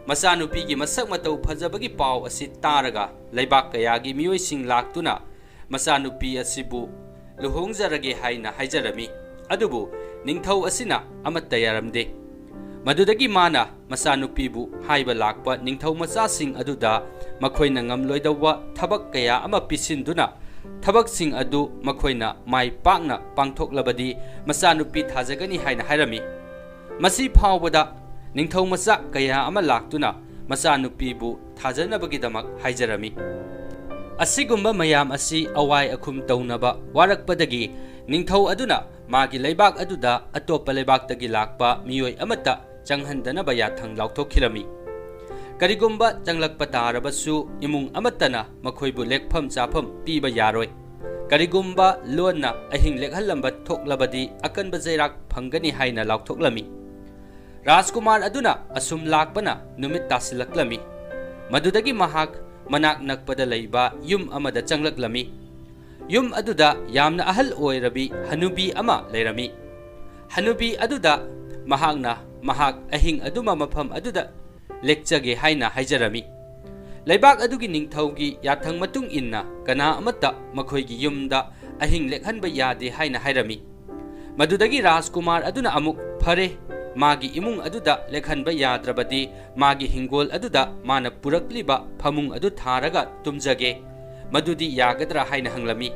ꯃꯆꯥꯅꯨꯄꯤꯒꯤ ꯃꯁꯛ ꯃꯇꯧ ꯐꯖꯕꯒꯤ ꯄꯥꯎ ꯑꯁꯤ ꯇꯥꯔꯒ ꯂꯩꯕꯥꯛ ꯀꯌꯥꯒꯤ ꯃꯤꯑꯣꯏꯁꯤꯡ ꯂꯥꯛꯇꯨꯅ ꯃꯆꯥꯅꯨꯄꯤ ꯑꯁꯤꯕꯨ ꯂꯨꯍꯣꯡꯖꯔꯒꯦ ꯍꯥꯏꯅ ꯍꯥꯏꯖꯔꯝꯃꯤ꯫ ꯑꯗꯨꯕꯨ ꯅꯤꯡꯊꯧ ꯑꯁꯤꯅ ꯑꯃꯠꯇ ꯌꯥꯔꯝꯗꯦ꯫ ꯃꯗꯨꯗꯒꯤ ꯃꯥꯅ ꯃꯆꯥꯅꯨꯄꯤꯕꯨ ꯍꯥꯏꯕ ꯂꯥꯛꯄ ꯅꯤꯡꯊꯧ ꯃꯆꯥꯁꯤꯡ ꯑꯗꯨꯗ ꯃꯈꯣꯏꯅ ꯉꯝꯂꯣꯏꯗꯧꯕ ꯊꯕꯛ ꯀꯌꯥ ꯑꯃ ꯄꯤꯁꯤꯟꯗꯨꯅ, ꯊꯕꯛꯁꯤꯡ ꯑꯗꯨ ꯃꯈꯣꯏꯅ ꯃꯥꯏ ꯄꯥꯛꯅ ꯄꯥꯡꯊꯣꯛꯂꯕꯗꯤ ꯃꯆꯥꯅꯨꯄꯤ ꯊꯥꯖꯒꯅꯤ ꯍꯥꯏꯅ ꯍꯥꯏꯔꯝꯃꯤ꯫ ꯃꯁꯤ ꯐꯥꯎꯕꯗ ꯅꯤꯡꯊꯧ ꯃꯆꯥ ꯀꯌꯥ ꯑꯃ ꯂꯥꯛꯇꯨꯅ ꯃꯆꯥꯅꯨꯄꯤꯕꯨ ꯊꯥꯖꯅꯕꯒꯤꯗꯃꯛ ꯍꯥꯏꯖꯔꯝꯃꯤ꯫ ꯑꯁꯤꯒꯨꯝꯕ ꯃꯌꯥꯝ ꯑꯁꯤ ꯑꯋꯥꯏ ꯑꯈꯨꯝ ꯇꯧꯅꯕ ꯋꯥꯔꯛꯄꯗꯒꯤ ꯅꯤꯡꯊꯧ ꯑꯗꯨꯅ ꯃꯥꯒꯤ ꯂꯩꯕꯥꯛ ꯑꯗꯨꯗ ꯑꯇꯣꯞꯄ ꯂꯩꯕꯥꯛꯇꯒꯤ ꯂꯥꯛꯄ ꯃꯤꯑꯣꯏ ꯑꯃꯠꯇ ꯆꯪꯍꯟꯗꯅꯕ ꯌꯥꯊꯪ ꯂꯥꯎꯊꯣꯛꯈꯤꯔꯝꯃꯤ꯫ ꯀꯔꯤꯒꯨꯝꯕ ꯆꯪꯂꯛꯄ ꯇꯥꯔꯕꯁꯨ, ꯏꯃꯨꯡ ꯑꯃꯠꯇꯅ ꯃꯈꯣꯏꯕꯨ ꯂꯦꯛꯐꯝ ꯆꯥꯐꯝ ꯄꯤꯕ ꯌꯥꯔꯣꯏ꯫ ꯀꯔꯤꯒꯨꯝꯕ ꯂꯣꯟꯅ ꯑꯍꯤꯡ ꯂꯦꯛꯍꯜꯂꯝꯕ ꯊꯣꯛꯂꯕꯗꯤ, ꯑꯀꯟꯕ ꯆꯩꯔꯥꯛ ꯐꯪꯒꯅꯤ ꯍꯥꯏꯅ ꯂꯥꯎꯊꯣꯛꯂꯝꯃꯤ꯫ ꯔꯥꯖꯀꯨꯃꯥꯔ ꯑꯗꯨꯅ ꯑꯁꯨꯝ ꯂꯥꯛꯄꯅ ꯅꯨꯃꯤꯠ ꯇꯥꯁꯤꯜꯂꯛꯂꯝꯃꯤ꯫ ꯃꯗꯨꯗꯒꯤ ꯃꯍꯥꯛ ꯃꯅꯥꯛ ꯅꯛꯄꯗ ꯂꯩꯕ ꯌꯨꯝ ꯑꯃꯗ ꯆꯪꯂꯛꯂꯝꯃꯤ꯫ ꯌꯨꯝ ꯑꯗꯨꯗ ꯌꯥꯝꯅ ꯑꯍꯜ ꯑꯣꯏꯔꯕꯤ ꯍꯅꯨꯕꯤ ꯑꯃ ꯂꯩꯔꯝꯃꯤ꯫ ꯍꯅꯨꯕꯤ ꯑꯗꯨꯗ ꯃꯍꯥꯛꯅ ꯃꯍꯥꯛ ꯑꯍꯤꯡ ꯑꯗꯨꯃ ꯃꯐꯝ ꯑꯗꯨꯗ ꯂꯦꯛꯆꯒꯦ ꯍꯥꯏꯅ ꯍꯥꯏꯖꯔꯝꯃꯤ꯫ ꯂꯩꯕꯥꯛ ꯑꯗꯨꯒꯤ ꯅꯤꯡꯊꯧꯒꯤ ꯌꯥꯊꯪ ꯃꯇꯨꯡ ꯏꯟꯅ ꯀꯅꯥ ꯑꯃꯠꯇ ꯃꯈꯣꯏꯒꯤ ꯌꯨꯝꯗ ꯑꯍꯤꯡ ꯂꯦꯛꯍꯟꯕ ꯌꯥꯗꯦ ꯍꯥꯏꯅ ꯍꯥꯏꯔꯝꯃꯤ꯫ ꯃꯗꯨꯗꯒꯤ ꯔꯥꯖꯀꯨꯃꯥꯔ ꯑꯗꯨꯅ ꯑꯃꯨꯛ, "ꯐꯔꯦ, ꯃꯥꯒꯤ ꯏꯃꯨꯡ ꯑꯗꯨꯗ ꯂꯦꯛꯍꯟꯕ ꯌꯥꯗ꯭ꯔꯕꯗꯤ, ꯃꯥꯒꯤ ꯍꯤꯡꯒꯣꯜ ꯑꯗꯨꯗ ꯃꯥꯅ ꯄꯨꯔꯛꯂꯤꯕ ꯐꯃꯨꯡ ꯑꯗꯨ ꯊꯥꯔꯒ ꯇꯨꯝꯖꯒꯦ꯫ ꯃꯗꯨꯗꯤ ꯌꯥꯒꯗ꯭ꯔꯥ?" ꯍꯥꯏꯅ ꯍꯪꯂꯝꯃꯤ꯫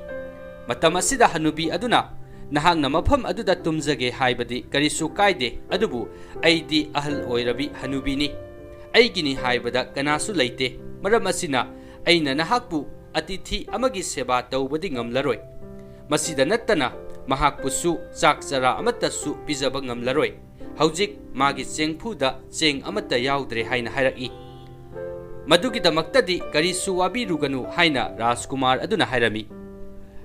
ꯃꯇꯝ ꯑꯁꯤꯗ ꯍꯅꯨꯕꯤ ꯑꯗꯨꯅ, "ꯅꯍꯥꯛꯅ ꯃꯐꯝ ꯑꯗꯨꯗ ꯇꯨꯝꯖꯒꯦ ꯍꯥꯏꯕꯗꯤ ꯀꯔꯤꯁꯨ ꯀꯥꯏꯗꯦ, ꯑꯗꯨꯕꯨ ꯑꯩꯗꯤ ꯑꯍꯜ ꯑꯣꯏꯔꯕꯤ ꯍꯅꯨꯕꯤꯅꯤ꯫ ꯑꯩꯒꯤꯅꯤ ꯍꯥꯏꯕꯗ ꯀꯅꯥꯁꯨ ꯂꯩꯇꯦ꯫ ꯃꯔꯝ ꯑꯁꯤꯅ, ꯑꯩꯅ ꯅꯍꯥꯛꯄꯨ ꯑꯇꯤꯊꯤ ꯑꯃꯒꯤ ꯁꯦꯕꯥ ꯇꯧꯕꯗꯤ ꯉꯝꯂꯔꯣꯏ꯫ ꯃꯁꯤꯗ ꯅꯠꯇꯅ, ꯃꯍꯥꯛꯄꯨꯁꯨ ꯆꯥꯛ ꯆꯔꯥ ꯑꯃꯠꯇꯁꯨ ꯄꯤꯖꯕ ꯉꯝꯂꯔꯣꯏ꯫ ꯍꯧꯖꯤꯛ ꯃꯥꯒꯤ ꯆꯦꯡꯐꯨꯗ ꯆꯦꯡ ꯑꯃꯠꯇ ꯌꯥꯎꯗ꯭ꯔꯦ" ꯍꯥꯏꯅ ꯍꯥꯏꯔꯛꯏ꯫ "ꯃꯗꯨꯒꯤꯗꯃꯛꯇꯗꯤ ꯀꯔꯤꯁꯨ ꯋꯥꯕꯤꯔꯨꯒꯅꯨ" ꯍꯥꯏꯅ ꯔꯥꯖꯀꯨꯃꯥꯔ ꯑꯗꯨꯅ ꯍꯥꯏꯔꯝꯃꯤ꯫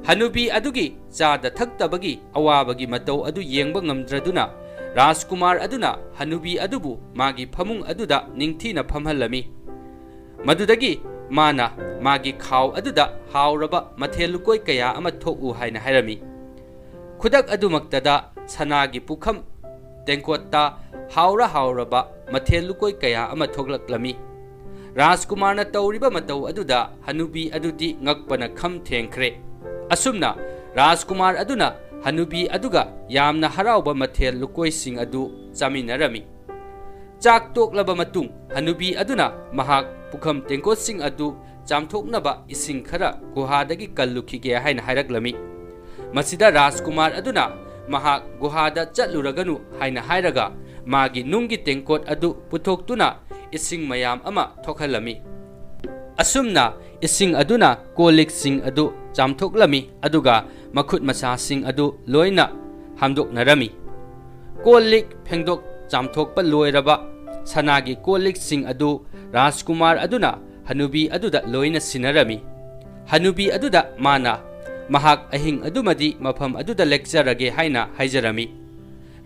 ꯍꯅꯨꯕꯤ ꯑꯗꯨꯒꯤ ꯆꯥꯗ ꯊꯛꯇꯕꯒꯤ ꯑꯋꯥꯕꯒꯤ ꯃꯇꯧ ꯑꯗꯨ ꯌꯦꯡꯕ ꯉꯝꯗ꯭ꯔꯗꯨꯅ, ꯔꯥꯖꯀꯨꯃꯥꯔ ꯑꯗꯨꯅ ꯍꯅꯨꯕꯤ ꯑꯗꯨꯕꯨ ꯃꯥꯒꯤ ꯐꯃꯨꯡ ꯑꯗꯨꯗ ꯅꯤꯡꯊꯤꯅ ꯐꯝꯍꯜꯂꯝꯃꯤ꯫ ꯃꯗꯨꯗꯒꯤ ꯃꯥꯅ ꯃꯥꯒꯤ ꯈꯥꯎ ꯑꯗꯨꯗ ꯍꯥꯎꯔꯕ ꯃꯊꯦꯜ ꯂꯨꯀꯣꯏ ꯀꯌꯥ ꯑꯃ ꯊꯣꯛꯎ ꯍꯥꯏꯅ ꯍꯥꯏꯔꯝꯃꯤ꯫ ꯈꯨꯗꯛ ꯑꯗꯨꯃꯛꯇꯗ ꯁꯅꯥꯒꯤ ꯄꯨꯈꯝ ꯇꯦꯡꯀꯣꯠꯇ ꯍꯥꯎꯔ ꯍꯥꯎꯔꯕ ꯃꯊꯦꯜ ꯂꯨꯀꯣꯏ ꯀꯌꯥ ꯑꯃ ꯊꯣꯛꯂꯛꯂꯝꯃꯤ꯫ ꯔꯥꯖꯀꯨꯃꯥꯔꯅ ꯇꯧꯔꯤꯕ ꯃꯇꯧ ꯑꯗꯨꯗ ꯍꯅꯨꯕꯤ ꯑꯗꯨꯗꯤ ꯉꯛꯄꯅ ꯈꯝ ꯊꯦꯡꯈ꯭ꯔꯦ꯫ ꯑꯁꯨꯝꯅ ꯔꯥꯖꯀꯨꯃꯥꯔ ꯑꯗꯨꯅ ꯍꯅꯨꯕꯤ ꯑꯗꯨꯒ ꯌꯥꯝꯅ ꯍꯔꯥꯎꯕ ꯃꯊꯦꯜ ꯂꯨꯀꯣꯏꯁꯤꯡ ꯑꯗꯨ ꯆꯥꯃꯤꯟꯅꯔꯝꯃꯤ꯫ ꯆꯥꯛ ꯇꯣꯛꯂꯕ ꯃꯇꯨꯡ, ꯍꯅꯨꯕꯤ ꯑꯗꯨꯅ ꯃꯍꯥꯛ ꯄꯨꯈꯝ ꯇꯦꯡꯀꯣꯠꯁꯤꯡ ꯑꯗꯨ ꯆꯥꯝꯊꯣꯛꯅꯕ ꯏꯁꯤꯡ ꯈꯔ ꯒꯨꯍꯥꯗꯒꯤ ꯀꯜꯂꯨꯈꯤꯒꯦ ꯍꯥꯏꯅ ꯍꯥꯏꯔꯛꯂꯝꯃꯤ꯫ ꯃꯁꯤꯗ ꯔꯥꯖꯀꯨꯃꯥꯔ ꯑꯗꯨꯅ ꯃꯍꯥꯛ ꯒꯨꯍꯥꯗ ꯆꯠꯂꯨꯔꯒꯅꯨ ꯍꯥꯏꯅ ꯍꯥꯏꯔꯒ, ꯃꯥꯒꯤ ꯅꯨꯡꯒꯤ ꯇꯦꯡꯀꯣꯠ ꯑꯗꯨ ꯄꯨꯊꯣꯛꯇꯨꯅ ꯏꯁꯤꯡ ꯃꯌꯥꯝ ꯑꯃ ꯊꯣꯛꯍꯜꯂꯝꯃꯤ꯫ ꯑꯁꯨꯝꯅ ꯏꯁꯤꯡ ꯑꯗꯨꯅ ꯀꯣꯜ ꯂꯤꯛꯁꯤꯡ ꯑꯗꯨ ꯆꯥꯝꯊꯣꯛꯂꯝꯃꯤ, ꯑꯗꯨꯒ ꯃꯈꯨꯠ ꯃꯁꯥꯁꯤꯡ ꯑꯗꯨ ꯂꯣꯏꯅ ꯍꯥꯝꯗꯣꯛꯅꯔꯝꯃꯤ꯫ ꯀꯣꯜ ꯂꯤꯛ ꯐꯦꯡꯗꯣꯛ ꯆꯥꯝꯊꯣꯛꯄ ꯂꯣꯏꯔꯕ ꯁꯅꯥꯒꯤ ꯀꯣꯜ ꯂꯤꯛꯁꯤꯡ ꯑꯗꯨ ꯔꯥꯖꯀꯨꯃꯥꯔ ꯑꯗꯨꯅ ꯍꯅꯨꯕꯤ ꯑꯗꯨꯗ ꯂꯣꯏꯅ ꯁꯤꯟꯅꯔꯝꯃꯤ꯫ ꯍꯅꯨꯕꯤ ꯑꯗꯨꯗ ꯃꯥꯅ ꯃꯍꯥꯛ ꯑꯍꯤꯡ ꯑꯗꯨꯃꯗꯤ ꯃꯐꯝ ꯑꯗꯨꯗ ꯂꯦꯛꯆꯔꯒꯦ ꯍꯥꯏꯅ ꯍꯥꯏꯖꯔꯝꯃꯤ꯫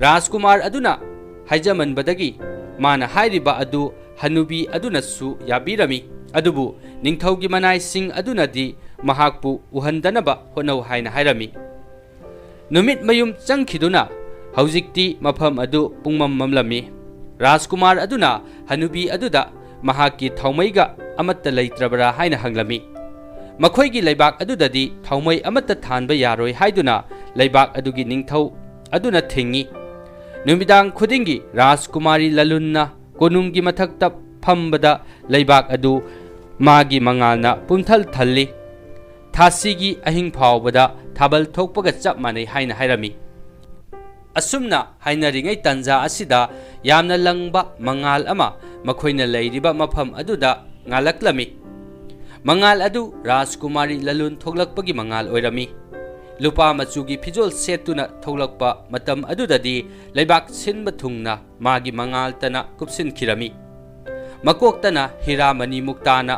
ꯔꯥꯖꯀꯨꯃꯥꯔ ꯑꯗꯨꯅ ꯍꯥꯏꯖꯃꯟꯕꯗꯒꯤ ꯃꯥꯅ ꯍꯥꯏꯔꯤꯕ ꯑꯗꯨ ꯍꯅꯨꯕꯤ ꯑꯗꯨꯅꯁꯨ ꯌꯥꯕꯤꯔꯝꯃꯤ꯫ ꯑꯗꯨꯕꯨ ꯅꯤꯡꯊꯧꯒꯤ ꯃꯅꯥꯏꯁꯤꯡ ꯑꯗꯨꯅꯗꯤ ꯃꯍꯥꯛꯄꯨ ꯎꯍꯟꯗꯅꯕ ꯍꯣꯠꯅꯧ ꯍꯥꯏꯅ ꯍꯥꯏꯔꯝꯃꯤ꯫ ꯅꯨꯃꯤꯠ ꯃꯌꯨꯝ ꯆꯪꯈꯤꯗꯨꯅ ꯍꯧꯖꯤꯛꯇꯤ ꯃꯐꯝ ꯑꯗꯨ ꯄꯨꯡꯃꯝ ꯃꯝꯂꯝꯃꯤ꯫ ꯔꯥꯖꯀꯨꯃꯥꯔ ꯑꯗꯨꯅ ꯍꯅꯨꯕꯤ ꯑꯗꯨꯗ ꯃꯍꯥꯛꯀꯤ ꯊꯥꯎꯃꯩꯒ ꯑꯃꯠꯇ ꯂꯩꯇ꯭ꯔꯕ꯭ꯔꯥ ꯍꯥꯏꯅ ꯍꯪꯂꯝꯃꯤ꯫ ꯃꯈꯣꯏꯒꯤ ꯂꯩꯕꯥꯛ ꯑꯗꯨꯗꯗꯤ ꯊꯥꯎꯃꯩ ꯑꯃꯠꯇ ꯊꯥꯟꯕ ꯌꯥꯔꯣꯏ ꯍꯥꯏꯗꯨꯅ ꯂꯩꯕꯥꯛ ꯑꯗꯨꯒꯤ ꯅꯤꯡꯊꯧ ꯑꯗꯨꯅ ꯊꯤꯡꯏ꯫ ꯅꯨꯃꯤꯗꯥꯡ ꯈꯨꯗꯤꯡꯒꯤ ꯔꯥꯖꯀꯨꯃꯥꯔꯤ ꯂꯂꯨꯟꯅ ꯀꯣꯅꯨꯡꯒꯤ ꯃꯊꯛꯇ ꯐꯝꯕꯗ ꯂꯩꯕꯥꯛ ꯑꯗꯨ ꯃꯥꯒꯤ ꯃꯉꯥꯜꯅ ꯄꯨꯝꯊꯜ ꯊꯜꯂꯤ꯫ ꯊꯥꯁꯤꯒꯤ ꯑꯍꯤꯡ ꯐꯥꯎꯕꯗ ꯊꯥꯕꯜ ꯊꯣꯛꯄꯒ ꯆꯞ ꯃꯥꯟꯅꯩ ꯍꯥꯏꯅ ꯍꯥꯏꯔꯝꯃꯤ꯫ ꯑꯁꯨꯝꯅ ꯍꯥꯏꯅꯔꯤꯉꯩ ꯇꯥꯟꯖꯥ ꯑꯁꯤꯗ ꯌꯥꯝꯅ ꯂꯪꯕ ꯃꯉꯥꯜ ꯑꯃ ꯃꯈꯣꯏꯅ ꯂꯩꯔꯤꯕ ꯃꯐꯝ ꯑꯗꯨꯗ ꯉꯥꯜꯂꯛꯂꯝꯃꯤ꯫ ꯃꯉꯥꯜ ꯑꯗꯨ ꯔꯥꯖꯀꯨꯃꯥꯔꯤ ꯂꯂꯨꯟ ꯊꯣꯛꯂꯛꯄꯒꯤ ꯃꯉꯥꯜ ꯑꯣꯏꯔꯝꯃꯤ꯫ ꯂꯨꯄꯥ ꯃꯆꯨꯒꯤ ꯐꯤꯖꯣꯜ ꯁꯦꯠꯇꯨꯅ ꯊꯣꯛꯂꯛꯄ ꯃꯇꯝ ꯑꯗꯨꯗꯗꯤ ꯂꯩꯕꯥꯛ ꯁꯤꯟꯕ ꯊꯨꯡꯅ ꯃꯥꯒꯤ ꯃꯉꯥꯜꯇꯅ ꯀꯨꯞꯁꯤꯟꯈꯤꯔꯝꯃꯤ꯫ ꯃꯀꯣꯛꯇꯅ ꯍꯤꯔꯥ ꯃꯅꯤ ꯃꯨꯛꯇꯥꯅ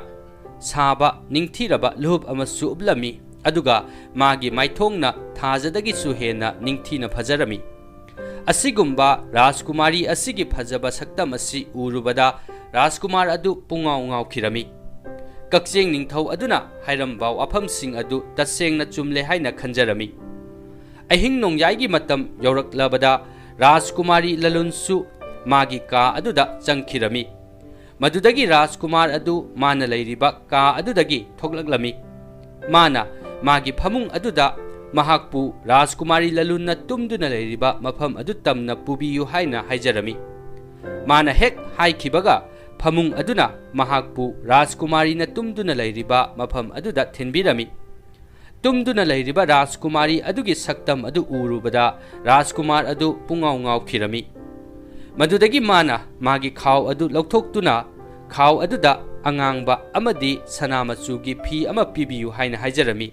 ꯁꯥꯕ ꯅꯤꯡꯊꯤꯔꯕ ꯂꯨꯍꯨꯞ ꯑꯃꯁꯨ ꯎꯞꯂꯝꯃꯤ, ꯑꯗꯨꯒ ꯃꯥꯒꯤ ꯃꯥꯏꯊꯣꯡꯅ ꯊꯥꯖꯗꯒꯤꯁꯨ ꯍꯦꯟꯅ ꯅꯤꯡꯊꯤꯅ ꯐꯖꯔꯝꯃꯤ꯫ ꯑꯁꯤꯒꯨꯝꯕ ꯔꯥꯖꯀꯨꯃꯥꯔꯤ ꯑꯁꯤꯒꯤ ꯐꯖꯕ ꯁꯛꯇꯝ ꯑꯁꯤ ꯎꯔꯨꯕꯗ ꯔꯥꯖꯀꯨꯃꯥꯔ ꯑꯗꯨ ꯄꯨꯡꯉꯥꯎ ꯉꯥꯎꯈꯤꯔꯝꯃꯤ꯫ ꯀꯛꯆꯦꯡ ꯅꯤꯡꯊꯧ ꯑꯗꯨꯅ ꯍꯥꯏꯔꯝꯕ ꯋꯥꯐꯝꯁꯤꯡ ꯑꯗꯨ ꯇꯁꯦꯡꯅ ꯆꯨꯝꯂꯦ ꯍꯥꯏꯅ ꯈꯟꯖꯔꯝꯃꯤ꯫ ꯑꯍꯤꯡ ꯅꯣꯡꯌꯥꯏꯒꯤ ꯃꯇꯝ ꯌꯧꯔꯛꯂꯕꯗ ꯔꯥꯖꯀꯨꯃꯥꯔꯤ ꯂꯂꯨꯟꯁꯨ ꯃꯥꯒꯤ ꯀꯥ ꯑꯗꯨꯗ ꯆꯪꯈꯤꯔꯝꯃꯤ꯫ ꯃꯗꯨꯗꯒꯤ ꯔꯥꯖꯀꯨꯃꯥꯔ ꯑꯗꯨ ꯃꯥꯅ ꯂꯩꯔꯤꯕ ꯀꯥ ꯑꯗꯨꯗꯒꯤ ꯊꯣꯛꯂꯛꯂꯝꯃꯤ꯫ ꯃꯥꯅ ꯃꯥꯒꯤ ꯐꯃꯨꯡ ꯑꯗꯨꯗ ꯃꯍꯥꯛꯄꯨ ꯔꯥꯖꯀꯨꯃꯥꯔꯤ ꯂꯂꯨꯟꯅ ꯇꯨꯝꯗꯨꯅ ꯂꯩꯔꯤꯕ ꯃꯐꯝ ꯑꯗꯨ ꯇꯝꯅ ꯄꯨꯕꯤꯌꯨ ꯍꯥꯏꯅ ꯍꯥꯏꯖꯔꯝꯃꯤ꯫ ꯃꯥꯅ ꯍꯦꯛ ꯍꯥꯏꯈꯤꯕꯒ ꯐꯃꯨꯡ ꯑꯗꯨꯅ ꯃꯍꯥꯛꯄꯨ ꯔꯥꯖꯀꯨꯃꯥꯔꯤꯅ ꯇꯨꯝꯗꯨꯅ ꯂꯩꯔꯤꯕ ꯃꯐꯝ ꯑꯗꯨꯗ ꯊꯤꯟꯕꯤꯔꯝꯃꯤ꯫ ꯇꯨꯝꯗꯨꯅ ꯂꯩꯔꯤꯕ ꯔꯥꯖꯀꯨꯃꯥꯔꯤ ꯑꯗꯨꯒꯤ ꯁꯛꯇꯝ ꯑꯗꯨ ꯎꯔꯨꯕꯗ ꯔꯥꯖꯀꯨꯃꯥꯔ ꯑꯗꯨ ꯄꯨꯡꯉꯥꯎ ꯉꯥꯎꯈꯤꯔꯝꯃꯤ꯫ ꯃꯗꯨꯗꯒꯤ ꯃꯥꯅ ꯃꯥꯒꯤ ꯈꯥꯎ ꯑꯗꯨ ꯂꯧꯊꯣꯛꯇꯨꯅ ꯈꯥꯎ ꯑꯗꯨꯗ ꯑꯉꯥꯡꯕ ꯑꯃꯗꯤ ꯁꯅꯥ ꯃꯆꯨꯒꯤ ꯐꯤ ꯑꯃ ꯄꯤꯕꯤꯌꯨ ꯍꯥꯏꯅ ꯍꯥꯏꯖꯔꯝꯃꯤ꯫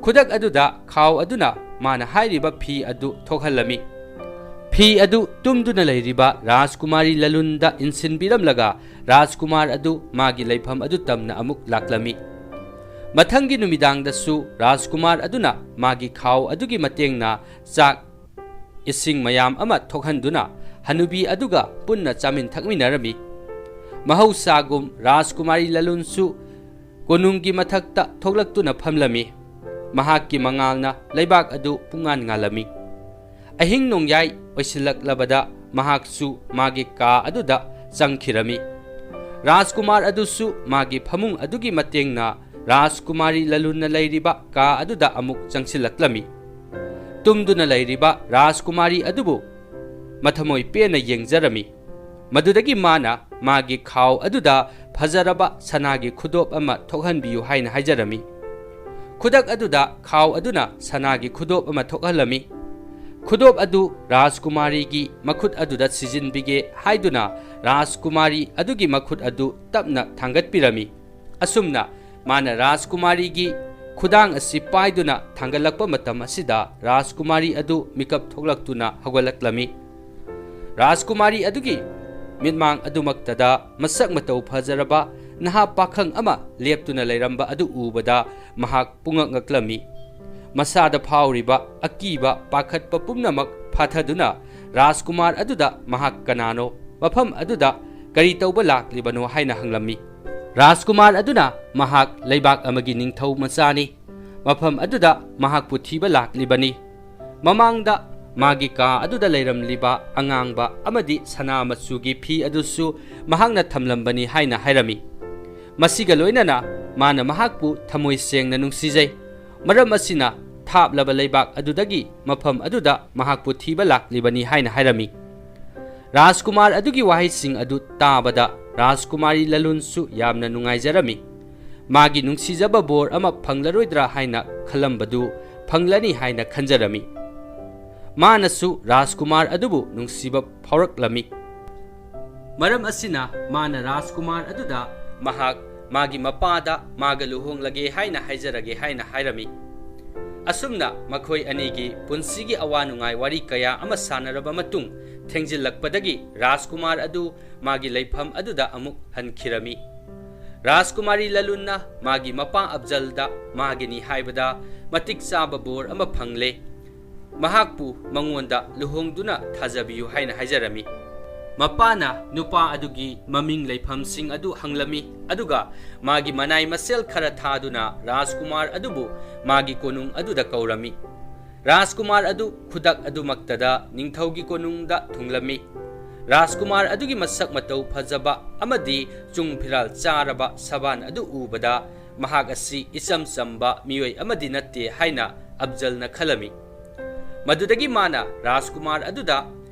ꯈꯨꯗꯛ ꯑꯗꯨꯗ ꯈꯥꯎ ꯑꯗꯨꯅ ꯃꯥꯅ ꯍꯥꯏꯔꯤꯕ ꯐꯤ ꯑꯗꯨ ꯊꯣꯛꯍꯜꯂꯝꯃꯤ꯫ ꯐꯤ ꯑꯗꯨ ꯇꯨꯝꯗꯨꯅ ꯂꯩꯔꯤꯕ ꯔꯥꯖꯀꯨꯃꯥꯔꯤ ꯂꯂꯨꯟꯗ ꯏꯟꯁꯤꯟꯕꯤꯔꯝꯂꯒ ꯔꯥꯖꯀꯨꯃꯥꯔ ꯑꯗꯨ ꯃꯥꯒꯤ ꯂꯩꯐꯝ ꯑꯗꯨ ꯇꯝꯅ ꯑꯃꯨꯛ ꯂꯥꯛꯂꯝꯃꯤ꯫ ꯃꯊꯪꯒꯤ ꯅꯨꯃꯤꯗꯥꯡꯗꯁꯨ ꯔꯥꯖꯀꯨꯃꯥꯔ ꯑꯗꯨꯅ ꯃꯥꯒꯤ ꯈꯥꯎ ꯑꯗꯨꯒꯤ ꯃꯇꯦꯡꯅ ꯆꯥꯛ, ꯏꯁꯤꯡ ꯃꯌꯥꯝ ꯑꯃ ꯊꯣꯛꯍꯟꯗꯨꯅ ꯍꯅꯨꯕꯤ ꯑꯗꯨꯒ ꯄꯨꯟꯅ ꯆꯥꯃꯤꯟ ꯊꯛꯃꯤꯟꯅꯔꯝꯃꯤ꯫ ꯃꯍꯧꯁꯥꯒꯨꯝ ꯔꯥꯖꯀꯨꯃꯥꯔꯤ ꯂꯂꯨꯟꯁꯨ ꯀꯣꯅꯨꯡꯒꯤ ꯃꯊꯛꯇ ꯊꯣꯛꯂꯛꯇꯨꯅ ꯐꯝꯂꯝꯃꯤ꯫ ꯃꯍꯥꯛꯀꯤ ꯃꯉꯥꯜꯅ ꯂꯩꯕꯥꯛ ꯑꯗꯨ ꯄꯨꯡꯉꯥꯟ ꯉꯥꯜꯂꯝꯃꯤ꯫ ꯑꯍꯤꯡ ꯅꯣꯡꯌꯥꯏ ꯑꯣꯏꯁꯤꯜꯂꯛꯂꯕꯗ ꯃꯍꯥꯛꯁꯨ ꯃꯥꯒꯤ ꯀꯥ ꯑꯗꯨꯗ ꯆꯪꯈꯤꯔꯝꯃꯤ꯫ ꯔꯥꯖꯀꯨꯃꯥꯔ ꯑꯗꯨꯁꯨ ꯃꯥꯒꯤ ꯐꯃꯨꯡ ꯑꯗꯨꯒꯤ ꯃꯇꯦꯡꯅ ꯔꯥꯖꯀꯨꯃꯥꯔꯤ ꯂꯂꯨꯟꯅ ꯂꯩꯔꯤꯕ ꯀꯥ ꯑꯗꯨꯗ ꯑꯃꯨꯛ ꯆꯪꯁꯤꯜꯂꯛꯂꯝꯃꯤ꯫ ꯇꯨꯝꯗꯨꯅ ꯂꯩꯔꯤꯕ ꯔꯥꯖꯀꯨꯃꯥꯔꯤ ꯑꯗꯨꯕꯨ ꯃꯊꯃꯣꯏ ꯄꯦꯟꯅ ꯌꯦꯡꯖꯔꯝꯃꯤ꯫ ꯃꯗꯨꯗꯒꯤ ꯃꯥꯅ ꯃꯥꯒꯤ ꯈꯥꯎ ꯑꯗꯨꯗ ꯐꯖꯔꯕ ꯁꯅꯥꯒꯤ ꯈꯨꯗꯣꯞ ꯑꯃ ꯊꯣꯛꯍꯟꯕꯤꯌꯨ ꯍꯥꯏꯅ ꯍꯥꯏꯖꯔꯝꯃꯤ꯫ ꯈꯨꯗꯛ ꯑꯗꯨꯗ ꯈꯥꯎ ꯑꯗꯨꯅ ꯁꯅꯥꯒꯤ ꯈꯨꯗꯣꯞ ꯑꯃ ꯊꯣꯛꯍꯜꯂꯝꯃꯤ꯫ ꯈꯨꯗꯣꯞ ꯑꯗꯨ ꯔꯥꯖꯀꯨꯃꯥꯔꯤꯒꯤ ꯃꯈꯨꯠ ꯑꯗꯨꯗ ꯁꯤꯖꯤꯟꯕꯤꯒꯦ ꯍꯥꯏꯗꯨꯅ ꯔꯥꯖꯀꯨꯃꯥꯔꯤ ꯑꯗꯨꯒꯤ ꯃꯈꯨꯠ ꯑꯗꯨ ꯇꯞꯅ ꯊꯥꯡꯒꯠꯄꯤꯔꯝꯃꯤ꯫ ꯑꯁꯨꯝꯅ ꯃꯥꯅ ꯔꯥꯖꯀꯨꯃꯥꯔꯤꯒꯤ ꯈꯨꯗꯥꯡ ꯑꯁꯤ ꯄꯥꯏꯗꯨꯅ ꯊꯥꯡꯒꯠꯂꯛꯄ ꯃꯇꯝ ꯑꯁꯤꯗ ꯔꯥꯖꯀꯨꯃꯥꯔꯤ ꯑꯗꯨ ꯃꯤꯀꯞ ꯊꯣꯛꯂꯛꯇꯨꯅ ꯍꯧꯒꯠꯂꯛꯂꯝꯃꯤ꯫ ꯔꯥꯖꯀꯨꯃꯥꯔꯤ ꯑꯗꯨꯒꯤ ꯃꯤꯠꯃꯥꯡ ꯑꯗꯨꯃꯛꯇꯗ ꯃꯁꯛ ꯃꯇꯧ ꯐꯖꯔꯕ ꯅꯍꯥ ꯄꯥꯈꯪ ꯑꯃ ꯂꯦꯞꯇꯨꯅ ꯂꯩꯔꯝꯕ ꯑꯗꯨ ꯎꯕꯗ ꯃꯍꯥꯛ ꯄꯨꯡꯉꯛ ꯉꯛꯂꯝꯃꯤ꯫ ꯃꯁꯥꯗ ꯐꯥꯎꯔꯤꯕ ꯑꯀꯤꯕ ꯄꯥꯈꯠꯄ ꯄꯨꯝꯅꯃꯛ ꯐꯥꯊꯗꯨꯅ ꯔꯥꯖꯀꯨꯃꯥꯔ ꯑꯗꯨꯗ ꯃꯍꯥꯛ ꯀꯅꯥꯅꯣ, ꯃꯐꯝ ꯑꯗꯨꯗ ꯀꯔꯤ ꯇꯧꯕ ꯂꯥꯛꯂꯤꯕꯅꯣ ꯍꯥꯏꯅ ꯍꯪꯂꯝꯃꯤ꯫ ꯔꯥꯖꯀꯨꯃꯥꯔ ꯑꯗꯨꯅ ꯃꯍꯥꯛ ꯂꯩꯕꯥꯛ ꯑꯃꯒꯤ ꯅꯤꯡꯊꯧ ꯃꯆꯥꯅꯤ, ꯃꯐꯝ ꯑꯗꯨꯗ ꯃꯍꯥꯛꯄꯨ ꯊꯤꯕ ꯂꯥꯛꯂꯤꯕꯅꯤ꯫ ꯃꯃꯥꯡꯗ ꯃꯥꯒꯤ ꯀꯥ ꯑꯗꯨꯗ ꯂꯩꯔꯝꯂꯤꯕ ꯑꯉꯥꯡꯕ ꯑꯃꯗꯤ ꯁꯅꯥ ꯃꯆꯨꯒꯤ ꯐꯤ ꯑꯗꯨꯁꯨ ꯃꯍꯥꯛꯅ ꯊꯝꯂꯝꯕꯅꯤ ꯍꯥꯏꯅ ꯍꯥꯏꯔꯝꯃꯤ꯫ ꯃꯁꯤꯒ ꯂꯣꯏꯅꯅ ꯃꯥꯅ ꯃꯍꯥꯛꯄꯨ ꯊꯃꯣꯏ ꯁꯦꯡꯅ ꯅꯨꯡꯁꯤꯖꯩ, ꯃꯔꯝ ꯑꯁꯤꯅ ꯊꯥꯞꯂꯕ ꯂꯩꯕꯥꯛ ꯑꯗꯨꯗꯒꯤ ꯃꯐꯝ ꯑꯗꯨꯗ ꯃꯍꯥꯛꯄꯨ ꯊꯤꯕ ꯂꯥꯛꯂꯤꯕꯅꯤ ꯍꯥꯏꯅ ꯍꯥꯏꯔꯝꯃꯤ꯫ ꯔꯥꯖꯀꯨꯃꯥꯔ ꯑꯗꯨꯒꯤ ꯋꯥꯍꯩꯁꯤꯡ ꯑꯗꯨ ꯇꯥꯕꯗ ꯔꯥꯖꯀꯨꯃꯥꯔꯤ ꯂꯂꯨꯟꯁꯨ ꯌꯥꯝꯅ ꯅꯨꯡꯉꯥꯏꯖꯔꯝꯃꯤ꯫ ꯃꯥꯒꯤ ꯅꯨꯡꯁꯤꯖꯕ ꯕꯣꯔ ꯑꯃ ꯐꯪꯂꯔꯣꯏꯗ꯭ꯔꯥ ꯍꯥꯏꯅ ꯈꯜꯂꯝꯕꯗꯨ ꯐꯪꯂꯅꯤ ꯍꯥꯏꯅ ꯈꯟꯖꯔꯝꯃꯤ꯫ ꯃꯥꯅꯁꯨ ꯔꯥꯖꯀꯨꯃꯥꯔ ꯑꯗꯨꯕꯨ ꯅꯨꯡꯁꯤꯕ ꯐꯥꯎꯔꯛꯂꯝꯃꯤ꯫ ꯃꯔꯝ ꯑꯁꯤꯅ ꯃꯥꯅ ꯔꯥꯖꯀꯨꯃꯥꯔ ꯑꯗꯨꯗ ꯃꯍꯥꯛ ꯃꯥꯒꯤ ꯃꯄꯥꯗ ꯃꯥꯒ ꯂꯨꯍꯣꯡꯂꯒꯦ ꯍꯥꯏꯅ ꯍꯥꯏꯖꯔꯒꯦ ꯍꯥꯏꯅ ꯍꯥꯏꯔꯝꯃꯤ꯫ ꯑꯁꯨꯝꯅ ꯃꯈꯣꯏ ꯑꯅꯤꯒꯤ ꯄꯨꯟꯁꯤꯒꯤ ꯑꯋꯥ ꯅꯨꯡꯉꯥꯏ ꯋꯥꯔꯤ ꯀꯌꯥ ꯑꯃ ꯁꯥꯟꯅꯔꯕ ꯃꯇꯨꯡ, ꯊꯦꯡꯖꯤꯜꯂꯛꯄꯗꯒꯤ ꯔꯥꯖꯀꯨꯃꯥꯔ ꯑꯗꯨ ꯃꯥꯒꯤ ꯂꯩꯐꯝ ꯑꯗꯨꯗ ꯑꯃꯨꯛ ꯍꯟꯈꯤꯔꯝꯃꯤ꯫ ꯔꯥꯖꯀꯨꯃꯥꯔꯤ ꯂꯂꯨꯟꯅ ꯃꯥꯒꯤ ꯃꯄꯥ ꯑꯐꯖꯜꯗ ꯃꯥꯒꯤꯅꯤ ꯍꯥꯏꯕꯗ ꯃꯇꯤꯛ ꯆꯥꯕ ꯕꯣꯔ ꯑꯃ ꯐꯪꯂꯦ꯫ ꯃꯍꯥꯛꯄꯨ ꯃꯉꯣꯟꯗ ꯂꯨꯍꯣꯡꯗꯨꯅ ꯊꯥꯖꯕꯤꯌꯨ ꯍꯥꯏꯅ ꯍꯥꯏꯖꯔꯝꯃꯤ꯫ ꯃꯄꯥꯅ ꯅꯨꯄꯥ ꯑꯗꯨꯒꯤ ꯃꯃꯤꯡ ꯂꯩꯐꯝꯁꯤꯡ ꯑꯗꯨ ꯍꯪꯂꯝꯃꯤ, ꯑꯗꯨꯒ ꯃꯥꯒꯤ ꯃꯅꯥꯏ ꯃꯁꯦꯜ ꯈꯔ ꯊꯥꯗꯨꯅ ꯔꯥꯖꯀꯨꯃꯥꯔ ꯑꯗꯨꯕꯨ ꯃꯥꯒꯤ ꯀꯣꯅꯨꯡ ꯑꯗꯨꯗ ꯀꯧꯔꯝꯃꯤ꯫ ꯔꯥꯖꯀꯨꯃꯥꯔ ꯑꯗꯨ ꯈꯨꯗꯛ ꯑꯗꯨꯃꯛꯇꯗ ꯅꯤꯡꯊꯧꯒꯤ ꯀꯣꯅꯨꯡꯗ ꯊꯨꯡꯂꯝꯃꯤ꯫ ꯔꯥꯖꯀꯨꯃꯥꯔ ꯑꯗꯨꯒꯤ ꯃꯁꯛ ꯃꯇꯧ ꯐꯖꯕ ꯑꯃꯗꯤ ꯆꯨꯡ ꯐꯤꯔꯥꯜ ꯆꯥꯔꯕ ꯁꯕꯥꯟ ꯑꯗꯨ ꯎꯕꯗ ꯃꯍꯥꯛ ꯑꯁꯤ ꯏꯆꯝ ꯆꯝꯕ ꯃꯤꯑꯣꯏ ꯑꯃꯗꯤ ꯅꯠꯇꯦ ꯍꯥꯏꯅ ꯑꯐꯖꯜꯅ ꯈꯜꯂꯝꯃꯤ꯫ ꯃꯗꯨꯗꯒꯤ ꯃꯥꯅ ꯔꯥꯖꯀꯨꯃꯥꯔ ꯑꯗꯨꯗ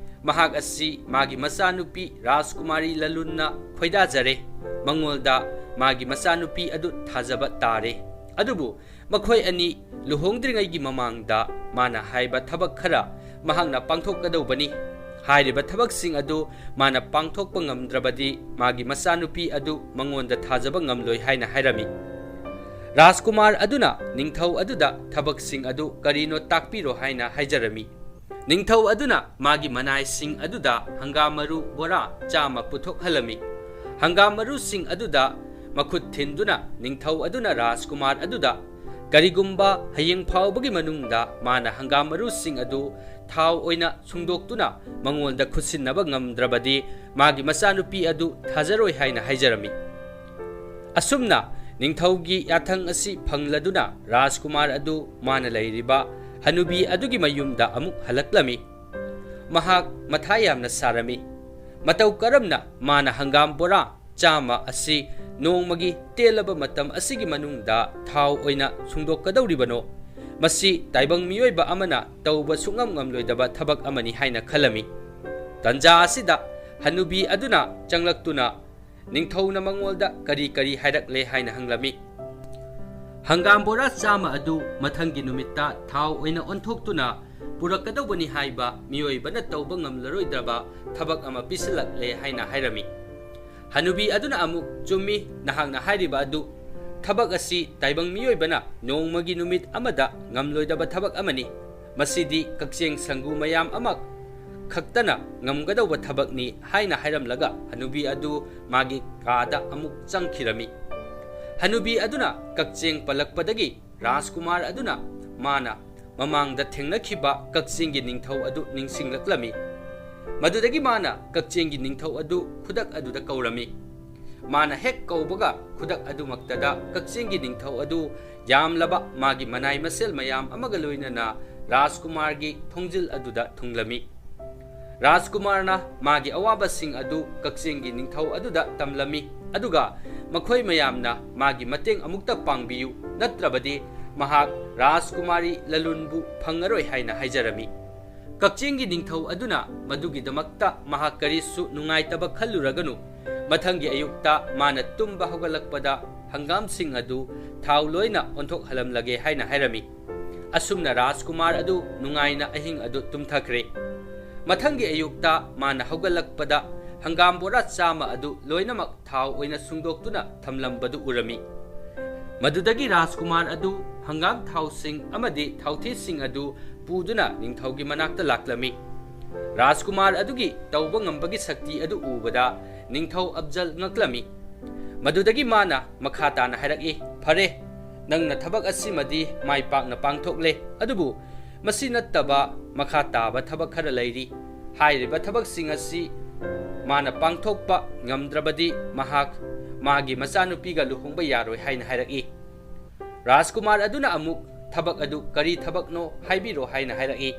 ꯃꯍꯥꯛ ꯑꯁꯤ ꯃꯥꯒꯤ ꯃꯆꯥꯅꯨꯄꯤ ꯔꯥꯖꯀꯨꯃꯥꯔꯤ ꯂꯂꯨꯟꯅ ꯈꯣꯏꯗꯥꯖꯔꯦ, ꯃꯉꯣꯟꯗ ꯃꯥꯒꯤ ꯃꯆꯥꯅꯨꯄꯤ ꯑꯗꯨ ꯊꯥꯖꯕ ꯇꯥꯔꯦ, ꯑꯗꯨꯕꯨ ꯃꯈꯣꯏ ꯑꯅꯤ ꯂꯨꯍꯣꯡꯗ꯭ꯔꯤꯉꯩꯒꯤ ꯃꯃꯥꯡꯗ ꯃꯥꯅ ꯍꯥꯏꯕ ꯊꯕꯛ ꯈꯔ ꯃꯍꯥꯛꯅ ꯄꯥꯡꯊꯣꯛꯀꯗꯧꯕꯅꯤ꯫ ꯍꯥꯏꯔꯤꯕ ꯊꯕꯛꯁꯤꯡ ꯑꯗꯨ ꯃꯥꯅ ꯄꯥꯡꯊꯣꯛꯄ ꯉꯝꯗ꯭ꯔꯕꯗꯤ ꯃꯥꯒꯤ ꯃꯆꯥꯅꯨꯄꯤ ꯑꯗꯨ ꯃꯉꯣꯟꯗ ꯊꯥꯖꯕ ꯉꯝꯂꯣꯏ ꯍꯥꯏꯅ ꯍꯥꯏꯔꯝꯃꯤ꯫ ꯔꯥꯖꯀꯨꯃꯥꯔ ꯑꯗꯨꯅ ꯅꯤꯡꯊꯧ ꯑꯗꯨꯗ ꯊꯕꯛꯁꯤꯡ ꯑꯗꯨ ꯀꯔꯤꯅꯣ ꯇꯥꯛꯄꯤꯔꯣ ꯍꯥꯏꯅ ꯍꯥꯏꯖꯔꯝꯃꯤ꯫ ꯅꯤꯡꯊꯧ ꯑꯗꯨꯅ ꯃꯥꯒꯤ ꯃꯅꯥꯏꯁꯤꯡ ꯑꯗꯨꯗ ꯍꯪꯒꯥꯝ ꯃꯔꯨ ꯕꯣꯔꯥ ꯆꯥꯝꯃ ꯄꯨꯊꯣꯛꯍꯜꯂꯝꯃꯤ꯫ ꯍꯪꯒꯥꯝ ꯃꯔꯨꯁꯤꯡ ꯑꯗꯨꯗ ꯃꯈꯨꯠ ꯊꯤꯟꯗꯨꯅ ꯅꯤꯡꯊꯧ ꯑꯗꯨꯅ ꯔꯥꯖꯀꯨꯃꯥꯔ ꯑꯗꯨꯗ, "ꯀꯔꯤꯒꯨꯝꯕ ꯍꯌꯦꯡ ꯐꯥꯎꯕꯒꯤ ꯃꯅꯨꯡꯗ ꯃꯥꯅ ꯍꯪꯒꯥꯝ ꯃꯔꯨꯁꯤꯡ ꯑꯗꯨ ꯊꯥꯎ ꯑꯣꯏꯅ ꯁꯨꯡꯗꯣꯛꯇꯨꯅ ꯃꯉꯣꯟꯗ ꯈꯨꯠꯁꯤꯟꯅꯕ ꯉꯝꯗ꯭ꯔꯕꯗꯤ ꯃꯥꯒꯤ ꯃꯆꯥꯅꯨꯄꯤ ꯑꯗꯨ ꯊꯥꯖꯔꯣꯏ" ꯍꯥꯏꯅ ꯍꯥꯏꯖꯔꯝꯃꯤ꯫ ꯑꯁꯨꯝꯅ ꯅꯤꯡꯊꯧꯒꯤ ꯌꯥꯊꯪ ꯑꯁꯤ ꯐꯪꯂꯗꯨꯅ ꯔꯥꯖꯀꯨꯃꯥꯔ ꯑꯗꯨ ꯃꯥꯅ ꯂꯩꯔꯤꯕ ꯍꯅꯨꯕꯤ ꯑꯗꯨꯒꯤ ꯃꯌꯨꯝꯗ ꯑꯃꯨꯛ ꯍꯜꯂꯛꯂꯝꯃꯤ꯫ ꯃꯍꯥꯛ ꯃꯊꯥ ꯌꯥꯝꯅ ꯁꯥꯔꯝꯃꯤ꯫ ꯃꯇꯧ ꯀꯔꯝꯅ ꯃꯥꯅ ꯍꯪꯒꯥꯝ ꯕꯣꯔꯥ ꯆꯥꯝꯃ ꯑꯁꯤ ꯅꯣꯡꯃꯒꯤ ꯇꯦꯜꯂꯕ ꯃꯇꯝ ꯑꯁꯤꯒꯤ ꯃꯅꯨꯡꯗ ꯊꯥꯎ ꯑꯣꯏꯅ ꯁꯨꯡꯗꯣꯛꯀꯗꯧꯔꯤꯕꯅꯣ? ꯃꯁꯤ ꯇꯥꯏꯕꯪ ꯃꯤꯑꯣꯏꯕ ꯑꯃꯅ ꯇꯧꯕ ꯁꯨꯡꯉꯝ ꯉꯝꯂꯣꯏꯗꯕ ꯊꯕꯛ ꯑꯃꯅꯤ ꯍꯥꯏꯅ ꯈꯜꯂꯝꯃꯤ꯫ ꯇꯟꯖꯥ ꯑꯁꯤꯗ ꯍꯅꯨꯕꯤ ꯑꯗꯨꯅ ꯆꯪꯂꯛꯇꯨꯅ ꯅꯤꯡꯊꯧꯅ ꯃꯉꯣꯟꯗ ꯀꯔꯤ ꯀꯔꯤ ꯍꯥꯏꯔꯛꯂꯦ ꯍꯥꯏꯅ ꯍꯪꯂꯝꯃꯤ꯫ "ꯍꯪꯒꯥꯝ ꯕꯣꯔꯥ ꯆꯥꯝꯃ ꯑꯗꯨ ꯃꯊꯪꯒꯤ ꯅꯨꯃꯤꯠꯇ ꯊꯥꯎ ꯑꯣꯏꯅ ꯑꯣꯟꯊꯣꯛꯇꯨꯅ ꯄꯨꯔꯛꯀꯗꯧꯕꯅꯤ ꯍꯥꯏꯕ ꯃꯤꯑꯣꯏꯕꯅ ꯇꯧꯕ ꯉꯝꯂꯔꯣꯏꯗꯕ ꯊꯕꯛ ꯑꯃ ꯄꯤꯁꯤꯜꯂꯛꯂꯦ" ꯍꯥꯏꯅ ꯍꯥꯏꯔꯝꯃꯤ꯫ ꯍꯅꯨꯕꯤ ꯑꯗꯨꯅ ꯑꯃꯨꯛ, "ꯆꯨꯝꯃꯤ, ꯅꯍꯥꯛꯅ ꯍꯥꯏꯔꯤꯕ ꯑꯗꯨ꯫ "ꯊꯕꯛ ꯑꯁꯤ ꯇꯥꯏꯕꯪ ꯃꯤꯑꯣꯏꯕꯅ ꯅꯣꯡꯃꯒꯤ ꯅꯨꯃꯤꯠ ꯑꯃꯗ ꯉꯝꯂꯣꯏꯗꯕ ꯊꯕꯛ ꯑꯃꯅꯤ꯫ ꯃꯁꯤꯗꯤ ꯀꯛꯆꯦꯡ ꯁꯪꯒꯨ ꯃꯌꯥꯝ ꯑꯃ ꯈꯛꯇꯅ ꯉꯝꯒꯗꯧꯕ ꯊꯕꯛꯅꯤ" ꯍꯥꯏꯅ ꯍꯥꯏꯔꯝꯂꯒ ꯍꯅꯨꯕꯤ ꯑꯗꯨ ꯃꯥꯒꯤ ꯀꯥꯗ ꯑꯃꯨꯛ ꯆꯪꯈꯤꯔꯝꯃꯤ꯫ ꯍꯅꯨꯕꯤ ꯑꯗꯨꯅ ꯀꯛꯆꯦꯡ ꯄꯜꯂꯛꯄꯗꯒꯤ ꯔꯥꯖꯀꯨꯃꯥꯔ ꯑꯗꯨꯅ ꯃꯥꯅ ꯃꯃꯥꯡꯗ ꯊꯦꯡꯅꯈꯤꯕ ꯀꯛꯆꯦꯡꯒꯤ ꯅꯤꯡꯊꯧ ꯑꯗꯨ ꯅꯤꯡꯁꯤꯡꯂꯛꯂꯝꯃꯤ꯫ ꯃꯗꯨꯗꯒꯤ ꯃꯥꯅ ꯀꯛꯆꯦꯡꯒꯤ ꯅꯤꯡꯊꯧ ꯑꯗꯨ ꯈꯨꯗꯛ ꯑꯗꯨꯗ ꯀꯧꯔꯝꯃꯤ꯫ ꯃꯥꯅ ꯍꯦꯛ ꯀꯧꯕꯒ ꯈꯨꯗꯛ ꯑꯗꯨꯃꯛꯇꯗ ꯀꯛꯆꯦꯡꯒꯤ ꯅꯤꯡꯊꯧ ꯑꯗꯨ ꯌꯥꯝꯂꯕ ꯃꯥꯒꯤ ꯃꯅꯥꯏ ꯃꯁꯦꯜ ꯃꯌꯥꯝ ꯑꯃꯒ ꯂꯣꯏꯅꯅ ꯔꯥꯖꯀꯨꯃꯥꯔꯒꯤ ꯊꯣꯡꯖꯤꯜ ꯑꯗꯨꯗ ꯊꯨꯡꯂꯝꯃꯤ꯫ ꯔꯥꯖꯀꯨꯃꯥꯔꯅ ꯃꯥꯒꯤ ꯑꯋꯥꯕꯁꯤꯡ ꯑꯗꯨ ꯀꯛꯆꯦꯡꯒꯤ ꯅꯤꯡꯊꯧ ꯑꯗꯨꯗ ꯇꯝꯂꯝꯃꯤ, ꯑꯗꯨꯒ ꯃꯈꯣꯏ ꯃꯌꯥꯝꯅ ꯃꯥꯒꯤ ꯃꯇꯦꯡ ꯑꯃꯨꯛꯇ ꯄꯥꯡꯕꯤꯌꯨ, ꯅꯠꯇ꯭ꯔꯕꯗꯤ ꯃꯍꯥꯛ ꯔꯥꯖꯀꯨꯃꯥꯔꯤ ꯂꯂꯨꯟꯕꯨ ꯐꯪꯉꯔꯣꯏ ꯍꯥꯏꯅ ꯍꯥꯏꯖꯔꯝꯃꯤ꯫ ꯀꯛꯆꯦꯡꯒꯤ ꯅꯤꯡꯊꯧ ꯑꯗꯨꯅ ꯃꯗꯨꯒꯤꯗꯃꯛꯇ ꯃꯍꯥꯛ ꯀꯔꯤꯁꯨ ꯅꯨꯡꯉꯥꯏꯇꯕ ꯈꯜꯂꯨꯔꯒꯅꯨ, ꯃꯊꯪꯒꯤ ꯑꯌꯨꯛꯇ ꯃꯥꯅ ꯇꯨꯝꯕ ꯍꯧꯒꯠꯂꯛꯄꯗ ꯍꯪꯒꯥꯝꯁꯤꯡ ꯑꯗꯨ ꯊꯥꯎ ꯂꯣꯏꯅ ꯑꯣꯟꯊꯣꯛꯍꯜꯂꯝꯂꯒꯦ ꯍꯥꯏꯅ ꯍꯥꯏꯔꯝꯃꯤ꯫ ꯑꯁꯨꯝꯅ ꯔꯥꯖꯀꯨꯃꯥꯔ ꯑꯗꯨ ꯅꯨꯡꯉꯥꯏꯅ ꯑꯍꯤꯡ ꯑꯗꯨ ꯇꯨꯝꯊꯈ꯭ꯔꯦ꯫ ꯃꯊꯪꯒꯤ ꯑꯌꯨꯛꯇ ꯃꯥꯅ ꯍꯧꯒꯠꯂꯛꯄꯗ ꯍꯪꯒꯥꯝ ꯕꯣꯔꯥ ꯆꯥꯝꯃ ꯑꯗꯨ ꯂꯣꯏꯅꯃꯛ ꯊꯥꯎ ꯑꯣꯏꯅ ꯁꯨꯡꯗꯣꯛꯇꯨꯅ ꯊꯝꯂꯝꯕꯗꯨ ꯎꯔꯝꯃꯤ꯫ ꯃꯗꯨꯗꯒꯤ ꯔꯥꯖꯀꯨꯃꯥꯔ ꯑꯗꯨ ꯍꯪꯒꯥꯝ ꯊꯥꯎꯁꯤꯡ ꯑꯃꯗꯤ ꯊꯥꯎꯊꯤꯁꯤꯡ ꯑꯗꯨ ꯄꯨꯗꯨꯅ ꯅꯤꯡꯊꯧꯒꯤ ꯃꯅꯥꯛꯇ ꯂꯥꯛꯂꯝꯃꯤ꯫ ꯔꯥꯖꯀꯨꯃꯥꯔ ꯑꯗꯨꯒꯤ ꯇꯧꯕ ꯉꯝꯕꯒꯤ ꯁꯛꯇꯤ ꯑꯗꯨ ꯎꯕꯗ ꯅꯤꯡꯊꯧ ꯑꯐꯖꯜ ꯉꯛꯂꯝꯃꯤ꯫ ꯃꯗꯨꯗꯒꯤ ꯃꯥꯅ ꯃꯈꯥ ꯇꯥꯅ ꯍꯥꯏꯔꯛꯏ, "ꯐꯔꯦ, ꯅꯪꯅ ꯊꯕꯛ ꯑꯁꯤꯃꯗꯤ ꯃꯥꯏ ꯄꯥꯛꯅ ꯄꯥꯡꯊꯣꯛꯂꯦ, ꯑꯗꯨꯕꯨ ꯃꯁꯤ ꯅꯠꯇꯕ ꯃꯈꯥ ꯇꯥꯕ ꯊꯕꯛ ꯈꯔ ꯂꯩꯔꯤ꯫ ꯍꯥꯏꯔꯤꯕ ꯊꯕꯛꯁꯤꯡ ꯑꯁꯤ ꯃꯥꯅ ꯄꯥꯡꯊꯣꯛꯄ ꯉꯝꯗ꯭ꯔꯕꯗꯤ ꯃꯍꯥꯛ ꯃꯥꯒꯤ ꯃꯆꯥꯅꯨꯄꯤꯒ ꯂꯨꯍꯣꯡꯕ ꯌꯥꯔꯣꯏ" ꯍꯥꯏꯅ ꯍꯥꯏꯔꯛꯏ꯫ ꯔꯥꯖꯀꯨꯃꯥꯔ ꯑꯗꯨꯅ ꯑꯃꯨꯛ, "ꯊꯕꯛ ꯑꯗꯨ ꯀꯔꯤ ꯊꯕꯛꯅꯣ ꯍꯥꯏꯕꯤꯔꯣ" ꯍꯥꯏꯅ ꯍꯥꯏꯔꯛꯏ꯫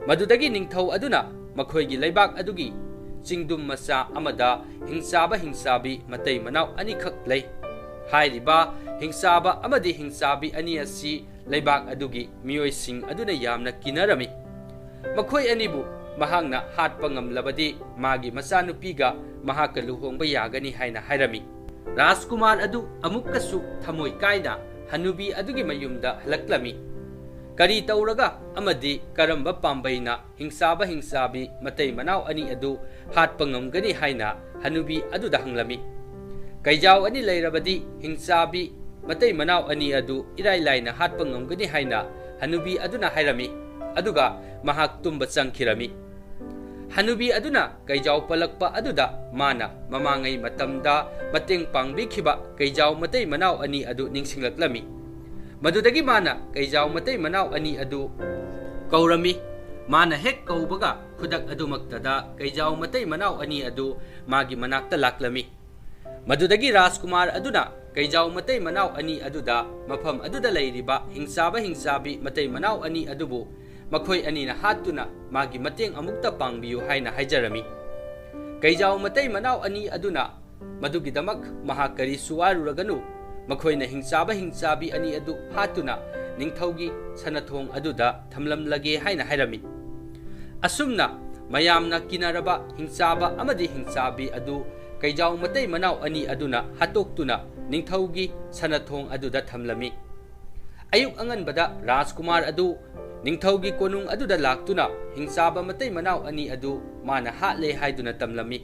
ꯃꯗꯨꯗꯒꯤ ꯅꯤꯡꯊꯧ ꯑꯗꯨꯅ ꯃꯈꯣꯏꯒꯤ ꯂꯩꯕꯥꯛ ꯑꯗꯨꯒꯤ ꯆꯤꯡꯗꯨꯝ ꯃꯆꯥ ꯑꯃꯗ ꯍꯤꯡꯆꯥꯕ ꯍꯤꯡꯆꯥꯕꯤ ꯃꯇꯩ ꯃꯅꯥꯎ ꯑꯅꯤꯈꯛ ꯂꯩ꯫ ꯍꯥꯏꯔꯤꯕ ꯍꯤꯡꯆꯥꯕ ꯑꯃꯗꯤ ꯍꯤꯡꯆꯥꯕꯤ ꯑꯅꯤ ꯑꯁꯤ ꯂꯩꯕꯥꯛ ꯑꯗꯨꯒꯤ ꯃꯤꯑꯣꯏꯁꯤꯡ ꯑꯗꯨꯅ ꯌꯥꯝꯅ ꯀꯤꯅꯔꯝꯃꯤ꯫ ꯃꯈꯣꯏ ꯑꯅꯤꯕꯨ ꯃꯍꯥꯛꯅ ꯍꯥꯠꯄ ꯉꯝꯂꯕꯗꯤ ꯃꯥꯒꯤ ꯃꯆꯥꯅꯨꯄꯤꯒ ꯃꯍꯥꯛꯀ ꯂꯨꯍꯣꯡꯕ ꯌꯥꯒꯅꯤ ꯍꯥꯏꯅ ꯍꯥꯏꯔꯝꯃꯤ꯫ ꯔꯥꯖꯀꯨꯃꯥꯔ ꯑꯗꯨ ꯑꯃꯨꯛꯀꯁꯨ ꯊꯃꯣꯏ ꯀꯥꯏꯅ ꯍꯅꯨꯕꯤ ꯑꯗꯨꯒꯤ ꯃꯌꯨꯝꯗ ꯍꯜꯂꯛꯂꯝꯃꯤ꯫ ꯀꯔꯤ ꯇꯧꯔꯒ ꯑꯃꯗꯤ ꯀꯔꯝꯕ ꯄꯥꯝꯕꯩꯅ ꯍꯤꯡꯆꯥꯕ ꯍꯤꯡꯆꯥꯕꯤ ꯃꯇꯩ ꯃꯅꯥꯎ ꯑꯅꯤ ꯑꯗꯨ ꯍꯥꯠꯄ ꯉꯝꯒꯅꯤ ꯍꯥꯏꯅ ꯍꯅꯨꯕꯤ ꯑꯗꯨꯗ ꯍꯪꯂꯝꯃꯤ꯫ "ꯀꯩꯖꯥꯎ ꯑꯅꯤ ꯂꯩꯔꯕꯗꯤ ꯍꯤꯡꯆꯥꯕꯤ ꯃꯇꯩ ꯃꯅꯥꯎ ꯑꯅꯤ ꯑꯗꯨ ꯏꯔꯥꯏ ꯂꯥꯏꯅ ꯍꯥꯠꯄ ꯉꯝꯒꯅꯤ" ꯍꯥꯏꯅ ꯍꯅꯨꯕꯤ ꯑꯗꯨꯅ ꯍꯥꯏꯔꯝꯃꯤ꯫ ꯑꯗꯨꯒ ꯃꯍꯥꯛ ꯇꯨꯝꯕ ꯆꯪꯈꯤꯔꯝꯃꯤ꯫ ꯍꯅꯨꯕꯤ ꯑꯗꯨꯅ ꯀꯩꯖꯥꯎ ꯄꯜꯂꯛꯄ ꯑꯗꯨꯗ ꯃꯥꯅ ꯃꯃꯥꯡꯉꯩ ꯃꯇꯝꯗ ꯃꯇꯦꯡ ꯄꯥꯡꯕꯤꯈꯤꯕ ꯀꯩꯖꯥꯎ ꯃꯇꯩ ꯃꯅꯥꯎ ꯑꯅꯤ ꯑꯗꯨ ꯅꯤꯡꯁꯤꯡꯂꯛꯂꯝꯃꯤ꯫ ꯃꯗꯨꯗꯒꯤ ꯃꯥꯅ ꯀꯩꯖꯥꯎ ꯃꯇꯩ ꯃꯅꯥꯎ ꯑꯅꯤ ꯑꯗꯨ ꯀꯧꯔꯝꯃꯤ꯫ ꯃꯥꯅ ꯍꯦꯛ ꯀꯧꯕꯒ ꯈꯨꯗꯛ ꯑꯗꯨꯃꯛꯇꯗ ꯀꯩꯖꯥꯎ ꯃꯇꯩ ꯃꯅꯥꯎ ꯑꯅꯤ ꯑꯗꯨ ꯃꯥꯒꯤ ꯃꯅꯥꯛꯇ ꯂꯥꯛꯂꯝꯃꯤ꯫ ꯃꯗꯨꯗꯒꯤ ꯔꯥꯖꯀꯨꯃꯥꯔ ꯑꯗꯨꯅ ꯀꯩꯖꯥꯎ ꯃꯇꯩ ꯃꯅꯥꯎ ꯑꯅꯤ ꯑꯗꯨꯗ ꯃꯐꯝ ꯑꯗꯨꯗ ꯂꯩꯔꯤꯕ ꯍꯤꯡꯆꯥꯕ ꯍꯤꯡꯆꯥꯕꯤ ꯃꯇꯩ ꯃꯅꯥꯎ ꯑꯅꯤ ꯑꯗꯨꯕꯨ ꯃꯈꯣꯏ ꯑꯅꯤꯅ ꯍꯥꯠꯇꯨꯅ ꯃꯥꯒꯤ ꯃꯇꯦꯡ ꯑꯃꯨꯛꯇ ꯄꯥꯡꯕꯤꯌꯨ ꯍꯥꯏꯅ ꯍꯥꯏꯖꯔꯝꯃꯤ꯫ ꯀꯩꯖꯥꯎ ꯃꯇꯩ ꯃꯅꯥꯎ ꯑꯅꯤ ꯑꯗꯨꯅ ꯃꯗꯨꯒꯤꯗꯃꯛ ꯃꯍꯥꯛ ꯀꯔꯤꯁꯨ ꯋꯥꯔꯨꯔꯒꯅꯨ, ꯃꯈꯣꯏꯅ ꯍꯤꯡꯆꯥꯕ ꯍꯤꯡꯆꯥꯕꯤ ꯑꯅꯤ ꯑꯗꯨ ꯍꯥꯠꯇꯨꯅ ꯅꯤꯡꯊꯧꯒꯤ ꯁꯅꯊꯣꯡ ꯑꯗꯨꯗ ꯊꯝꯂꯝꯂꯒꯦ ꯍꯥꯏꯅ ꯍꯥꯏꯔꯝꯃꯤ꯫ ꯑꯁꯨꯝꯅ ꯃꯌꯥꯝꯅ ꯀꯤꯅꯔꯕ ꯍꯤꯡꯆꯥꯕ ꯑꯃꯗꯤ ꯍꯤꯡꯆꯥꯕꯤ ꯑꯗꯨ ꯀꯩꯖꯥꯎ ꯃꯇꯩ ꯃꯅꯥꯎ ꯑꯅꯤ ꯑꯗꯨꯅ ꯍꯥꯠꯇꯣꯛꯇꯨꯅ ꯅꯤꯡꯊꯧꯒꯤ ꯁꯅꯊꯣꯡ ꯑꯗꯨꯗ ꯊꯝꯂꯝꯃꯤ꯫ ꯑꯌꯨꯛ ꯑꯉꯟꯕꯗ ꯔꯥꯖꯀꯨꯃꯥꯔ ꯑꯗꯨ ꯅꯤꯡꯊꯧꯒꯤ ꯀꯣꯅꯨꯡ ꯑꯗꯨꯗ ꯂꯥꯛꯇꯨꯅ ꯍꯤꯡꯆꯥꯕ ꯃꯇꯩ ꯃꯅꯥꯎ ꯑꯅꯤ ꯑꯗꯨ ꯃꯥꯅ ꯍꯥꯠꯂꯦ ꯍꯥꯏꯗꯨꯅ ꯇꯝꯂꯝꯃꯤ꯫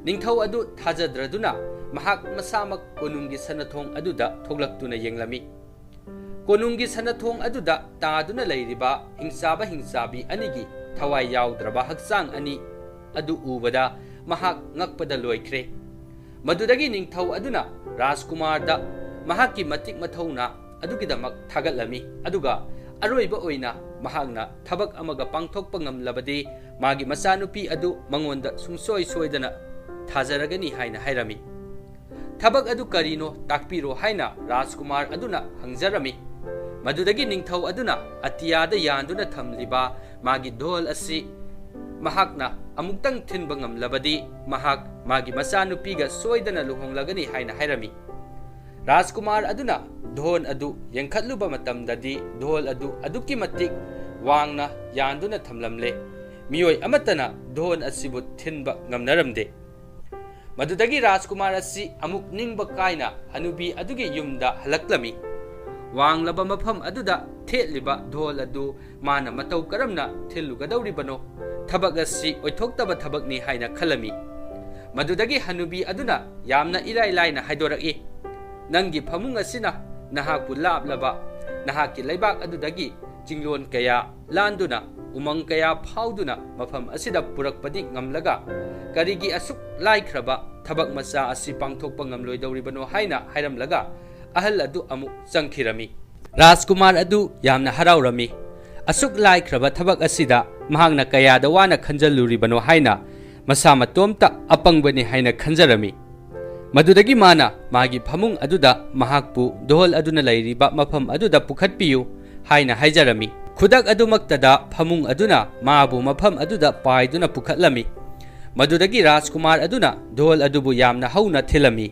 ꯅꯤꯡꯊꯧ ꯑꯗꯨ ꯊꯥꯖꯗ꯭ꯔꯗꯨꯅ ꯃꯍꯥꯛ ꯃꯁꯥꯃꯛ ꯀꯣꯅꯨꯡꯒꯤ ꯁꯅꯊꯣꯡ ꯑꯗꯨꯗ ꯊꯣꯛꯂꯛꯇꯨꯅ ꯌꯦꯡꯂꯝꯃꯤ꯫ ꯀꯣꯅꯨꯡꯒꯤ ꯁꯅꯊꯣꯡ ꯑꯗꯨꯗ ꯇꯥꯗꯨꯅ ꯂꯩꯔꯤꯕ ꯍꯤꯡꯆꯥꯕ ꯍꯤꯡꯆꯥꯕꯤ ꯑꯅꯤꯒꯤ ꯊꯋꯥꯏ ꯌꯥꯎꯗ꯭ꯔꯕ ꯍꯛꯆꯥꯡ ꯑꯅꯤ ꯑꯗꯨ ꯎꯕꯗ ꯃꯍꯥꯛ ꯉꯛꯄꯗ ꯂꯣꯏꯈ꯭ꯔꯦ꯫ ꯃꯗꯨꯗꯒꯤ ꯅꯤꯡꯊꯧ ꯑꯗꯨꯅ ꯔꯥꯖꯀꯨꯃꯥꯔꯗ ꯃꯍꯥꯛꯀꯤ ꯃꯇꯤꯛ ꯃꯊꯧꯅꯥ ꯑꯗꯨꯒꯤꯗꯃꯛ ꯊꯥꯒꯠꯂꯝꯃꯤ, ꯑꯗꯨꯒ ꯑꯔꯣꯏꯕ ꯑꯣꯏꯅ ꯃꯍꯥꯛꯅ ꯊꯕꯛ ꯑꯃꯒ ꯄꯥꯡꯊꯣꯛꯄ ꯉꯝꯂꯕꯗꯤ ꯃꯥꯒꯤ ꯃꯆꯥꯅꯨꯄꯤ ꯑꯗꯨ ꯃꯉꯣꯟꯗ ꯁꯨꯡꯁꯣꯏ ꯁꯣꯏꯗꯅ ꯊꯥꯖꯔꯒꯅꯤ ꯍꯥꯏꯅ ꯍꯥꯏꯔꯝꯃꯤ꯫ "ꯊꯕꯛ ꯑꯗꯨ ꯀꯔꯤꯅꯣ ꯇꯥꯛꯄꯤꯔꯣ" ꯍꯥꯏꯅ ꯔꯥꯖꯀꯨꯃꯥꯔ ꯑꯗꯨꯅ ꯍꯪꯖꯔꯝꯃꯤ꯫ ꯃꯗꯨꯗꯒꯤ ꯅꯤꯡꯊꯧ ꯑꯗꯨꯅ ꯑꯇꯤꯌꯥꯗ ꯌꯥꯟꯗꯨꯅ ꯊꯝꯂꯤꯕ ꯃꯥꯒꯤ ꯙꯣꯜ ꯑꯁꯤ ꯃꯍꯥꯛꯅ ꯑꯃꯨꯛꯇꯪ ꯊꯤꯟꯕ ꯉꯝꯂꯕꯗꯤ ꯃꯍꯥꯛ ꯃꯥꯒꯤ ꯃꯆꯥꯅꯨꯄꯤꯒ ꯁꯣꯏꯗꯅ ꯂꯨꯍꯣꯡꯂꯒꯅꯤ ꯍꯥꯏꯅ ꯍꯥꯏꯔꯝꯃꯤ꯫ ꯔꯥꯖꯀꯨꯃꯥꯔ ꯑꯗꯨꯅ ꯙꯣꯜ ꯑꯗꯨ ꯌꯦꯡꯈꯠꯂꯨꯕ ꯃꯇꯝꯗꯗꯤ ꯙꯣꯜ ꯑꯗꯨ ꯑꯗꯨꯛꯀꯤ ꯃꯇꯤꯛ ꯋꯥꯡꯅ ꯌꯥꯟꯗꯨꯅ ꯊꯝꯂꯝꯂꯦ꯫ ꯃꯤꯑꯣꯏ ꯑꯃꯠꯇꯅ ꯙꯣꯜ ꯑꯁꯤꯕꯨ ꯊꯤꯟꯕ ꯉꯝꯅꯔꯝꯗꯦ꯫ ꯃꯗꯨꯗꯒꯤ ꯔꯥꯖꯀꯨꯃꯥꯔ ꯑꯁꯤ ꯑꯃꯨꯛ ꯅꯤꯡꯕ ꯀꯥꯏꯅ ꯍꯅꯨꯕꯤ ꯑꯗꯨꯒꯤ ꯌꯨꯝꯗ ꯍꯜꯂꯛꯂꯝꯃꯤ꯫ ꯋꯥꯡꯂꯕ ꯃꯐꯝ ꯑꯗꯨꯗ ꯊꯦꯠꯂꯤꯕ ꯙꯣꯜ ꯑꯗꯨ ꯃꯥꯅ ꯃꯇꯧ ꯀꯔꯝꯅ ꯊꯤꯜꯂꯨꯒꯗꯧꯔꯤꯕꯅꯣ? ꯊꯕꯛ ꯑꯁꯤ ꯑꯣꯏꯊꯣꯛꯇꯕ ꯊꯕꯛꯅꯤ ꯍꯥꯏꯅ ꯈꯜꯂꯝꯃꯤ꯫ ꯃꯗꯨꯗꯒꯤ ꯍꯅꯨꯕꯤ ꯑꯗꯨꯅ ꯌꯥꯝꯅ ꯏꯔꯥꯏ ꯂꯥꯏꯅ ꯍꯥꯏꯗꯣꯔꯛꯏ, "ꯅꯪꯒꯤ ꯐꯃꯨꯡ ꯑꯁꯤꯅ ꯅꯍꯥꯛꯄꯨ ꯂꯥꯞꯂꯕ ꯅꯍꯥꯛꯀꯤ ꯂꯩꯕꯥꯛ ꯑꯗꯨꯗꯒꯤ ꯆꯤꯡꯂꯣꯟ ꯀꯌꯥ ꯂꯥꯟꯗꯨꯅ, ꯎꯃꯪ ꯀꯌꯥ ꯐꯥꯎꯗꯨꯅ ꯃꯐꯝ ꯑꯁꯤꯗ ꯄꯨꯔꯛꯄꯗꯤ ꯉꯝꯂꯒ, ꯀꯔꯤꯒꯤ ꯑꯁꯨꯛ ꯂꯥꯏꯈ꯭ꯔꯕ ꯊꯕꯛ ꯃꯆꯥ ꯑꯁꯤ ꯄꯥꯡꯊꯣꯛꯄ ꯉꯝꯂꯣꯏꯗꯧꯔꯤꯕꯅꯣ?" ꯍꯥꯏꯅ ꯍꯥꯏꯔꯝꯂꯒ, ꯑꯍꯜ ꯑꯗꯨ ꯑꯃꯨꯛ ꯆꯪꯈꯤꯔꯝꯃꯤ꯫ ꯔꯥꯖꯀꯨꯃꯥꯔ ꯑꯗꯨ ꯌꯥꯝꯅ ꯍꯔꯥꯎꯔꯝꯃꯤ꯫ ꯑꯁꯨꯛ ꯂꯥꯏꯈ꯭ꯔꯕ ꯊꯕꯛ ꯑꯁꯤꯗ ꯃꯍꯥꯛꯅ ꯀꯌꯥꯗ ꯋꯥꯅ ꯈꯟꯖꯜꯂꯨꯔꯤꯕꯅꯣ ꯍꯥꯏꯅ ꯃꯁꯥ ꯃꯇꯣꯝꯇ ꯑꯄꯪꯕꯅꯤ ꯍꯥꯏꯅ ꯈꯟꯖꯔꯝꯃꯤ꯫ ꯃꯗꯨꯗꯒꯤ ꯃꯥꯅ ꯃꯥꯒꯤ ꯐꯃꯨꯡ ꯑꯗꯨꯗ ꯃꯍꯥꯛꯄꯨ ꯗꯣꯍꯜ ꯑꯗꯨꯅ ꯂꯩꯔꯤꯕ ꯃꯐꯝ ꯑꯗꯨꯗ ꯄꯨꯈꯠꯄꯤꯌꯨ ꯍꯥꯏꯅ ꯍꯥꯏꯖꯔꯝꯃꯤ꯫ ꯈꯨꯗꯛ ꯑꯗꯨꯃꯛꯇꯗ ꯐꯃꯨꯡ ꯑꯗꯨꯅ ꯃꯥꯕꯨ ꯃꯐꯝ ꯑꯗꯨꯗ ꯄꯥꯏꯗꯨꯅ ꯄꯨꯈꯠꯂꯝꯃꯤ꯫ ꯃꯗꯨꯗꯒꯤ ꯔꯥꯖꯀꯨꯃꯥꯔ ꯑꯗꯨꯅ ꯗꯣꯍꯜ ꯑꯗꯨꯕꯨ ꯌꯥꯝꯅ ꯍꯧꯅ ꯊꯤꯜꯂꯝꯃꯤ꯫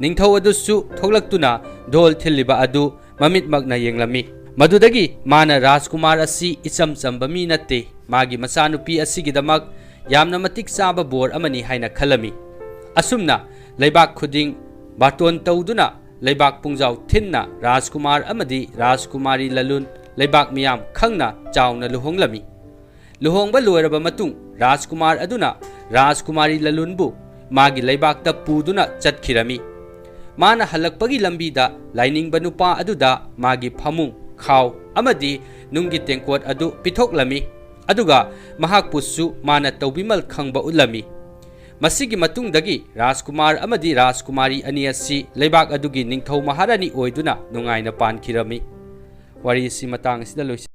ꯅꯤꯡꯊꯧ ꯑꯗꯨꯁꯨ ꯊꯣꯛꯂꯛꯇꯨꯅ ꯗꯣꯍꯜ ꯊꯤꯜꯂꯤꯕ ꯑꯗꯨ ꯃꯃꯤꯠꯃꯛꯅ ꯌꯦꯡꯂꯝꯃꯤ꯫ ꯃꯗꯨꯗꯒꯤ ꯃꯥꯅ ꯔꯥꯖꯀꯨꯃꯥꯔ ꯑꯁꯤ ꯏꯆꯝ ꯆꯝꯕ ꯃꯤ ꯅꯠꯇꯦ, ꯃꯥꯒꯤ ꯃꯆꯥꯅꯨꯄꯤ ꯑꯁꯤꯒꯤꯗꯃꯛ ꯌꯥꯝꯅ ꯃꯇꯤꯛ ꯆꯥꯕ ꯕꯣꯔ ꯑꯃꯅꯤ ꯍꯥꯏꯅ ꯈꯜꯂꯝꯃꯤ꯫ ꯑꯁꯨꯝꯅ ꯂꯩꯕꯥꯛ ꯈꯨꯗꯤꯡ ꯕꯥꯇꯣꯟ ꯇꯧꯗꯨꯅ ꯂꯩꯕꯥꯛ ꯄꯨꯡꯖꯥꯎ ꯊꯤꯟꯅ ꯔꯥꯖꯀꯨꯃꯥꯔ ꯑꯃꯗꯤ ꯔꯥꯖꯀꯨꯃꯥꯔꯤ ꯂꯂꯨꯟ ꯂꯩꯕꯥꯛ ꯃꯤꯌꯥꯝ ꯈꯪꯅ ꯆꯥꯎꯅ ꯂꯨꯍꯣꯡꯂꯝꯃꯤ꯫ ꯂꯨꯍꯣꯡꯕ ꯂꯣꯏꯔꯕ ꯃꯇꯨꯡ ꯔꯥꯖꯀꯨꯃꯥꯔ ꯑꯗꯨꯅ ꯔꯥꯖꯀꯨꯃꯥꯔꯤ ꯂꯂꯨꯟꯕꯨ ꯃꯥꯒꯤ ꯂꯩꯕꯥꯛꯇ ꯄꯨꯗꯨꯅ ꯆꯠꯈꯤꯔꯝꯃꯤ꯫ ꯃꯥꯅ ꯍꯜꯂꯛꯄꯒꯤ ꯂꯝꯕꯤꯗ ꯂꯥꯏꯅꯤꯡꯕ ꯅꯨꯄꯥ ꯑꯗꯨꯗ ꯃꯥꯒꯤ ꯐꯃꯨꯡ, ꯈꯥꯎ ꯑꯃꯗꯤ ꯅꯨꯡꯒꯤ ꯇꯦꯡꯀꯣꯠ ꯑꯗꯨ ꯄꯤꯊꯣꯛꯂꯝꯃꯤ꯫ ꯑꯗꯨꯒ ꯃꯍꯥꯛꯄꯨꯁꯨ ꯃꯥꯅ ꯇꯧꯕꯤꯃꯜ ꯈꯪꯕ ꯎꯠꯂꯝꯃꯤ꯫ ꯃꯁꯤꯒꯤ ꯃꯇꯨꯡꯗꯒꯤ ꯔꯥꯖꯀꯨꯃꯥꯔ ꯑꯃꯗꯤ ꯔꯥꯖꯀꯨꯃꯥꯔꯤ ꯑꯅꯤ ꯑꯁꯤ ꯂꯩꯕꯥꯛ ꯑꯗꯨꯒꯤ ꯅꯤꯡꯊꯧ ꯃꯍꯥꯔꯥꯅꯤ ꯑꯣꯏꯗꯨꯅ ꯅꯨꯡꯉꯥꯏꯅ ꯄꯥꯟꯈꯤꯔꯝꯃꯤ꯫ ꯋꯥꯔꯤ ꯑꯁꯤ ꯃꯇꯥꯡ ꯑꯁꯤꯗ ꯂꯣꯏꯁꯤꯟ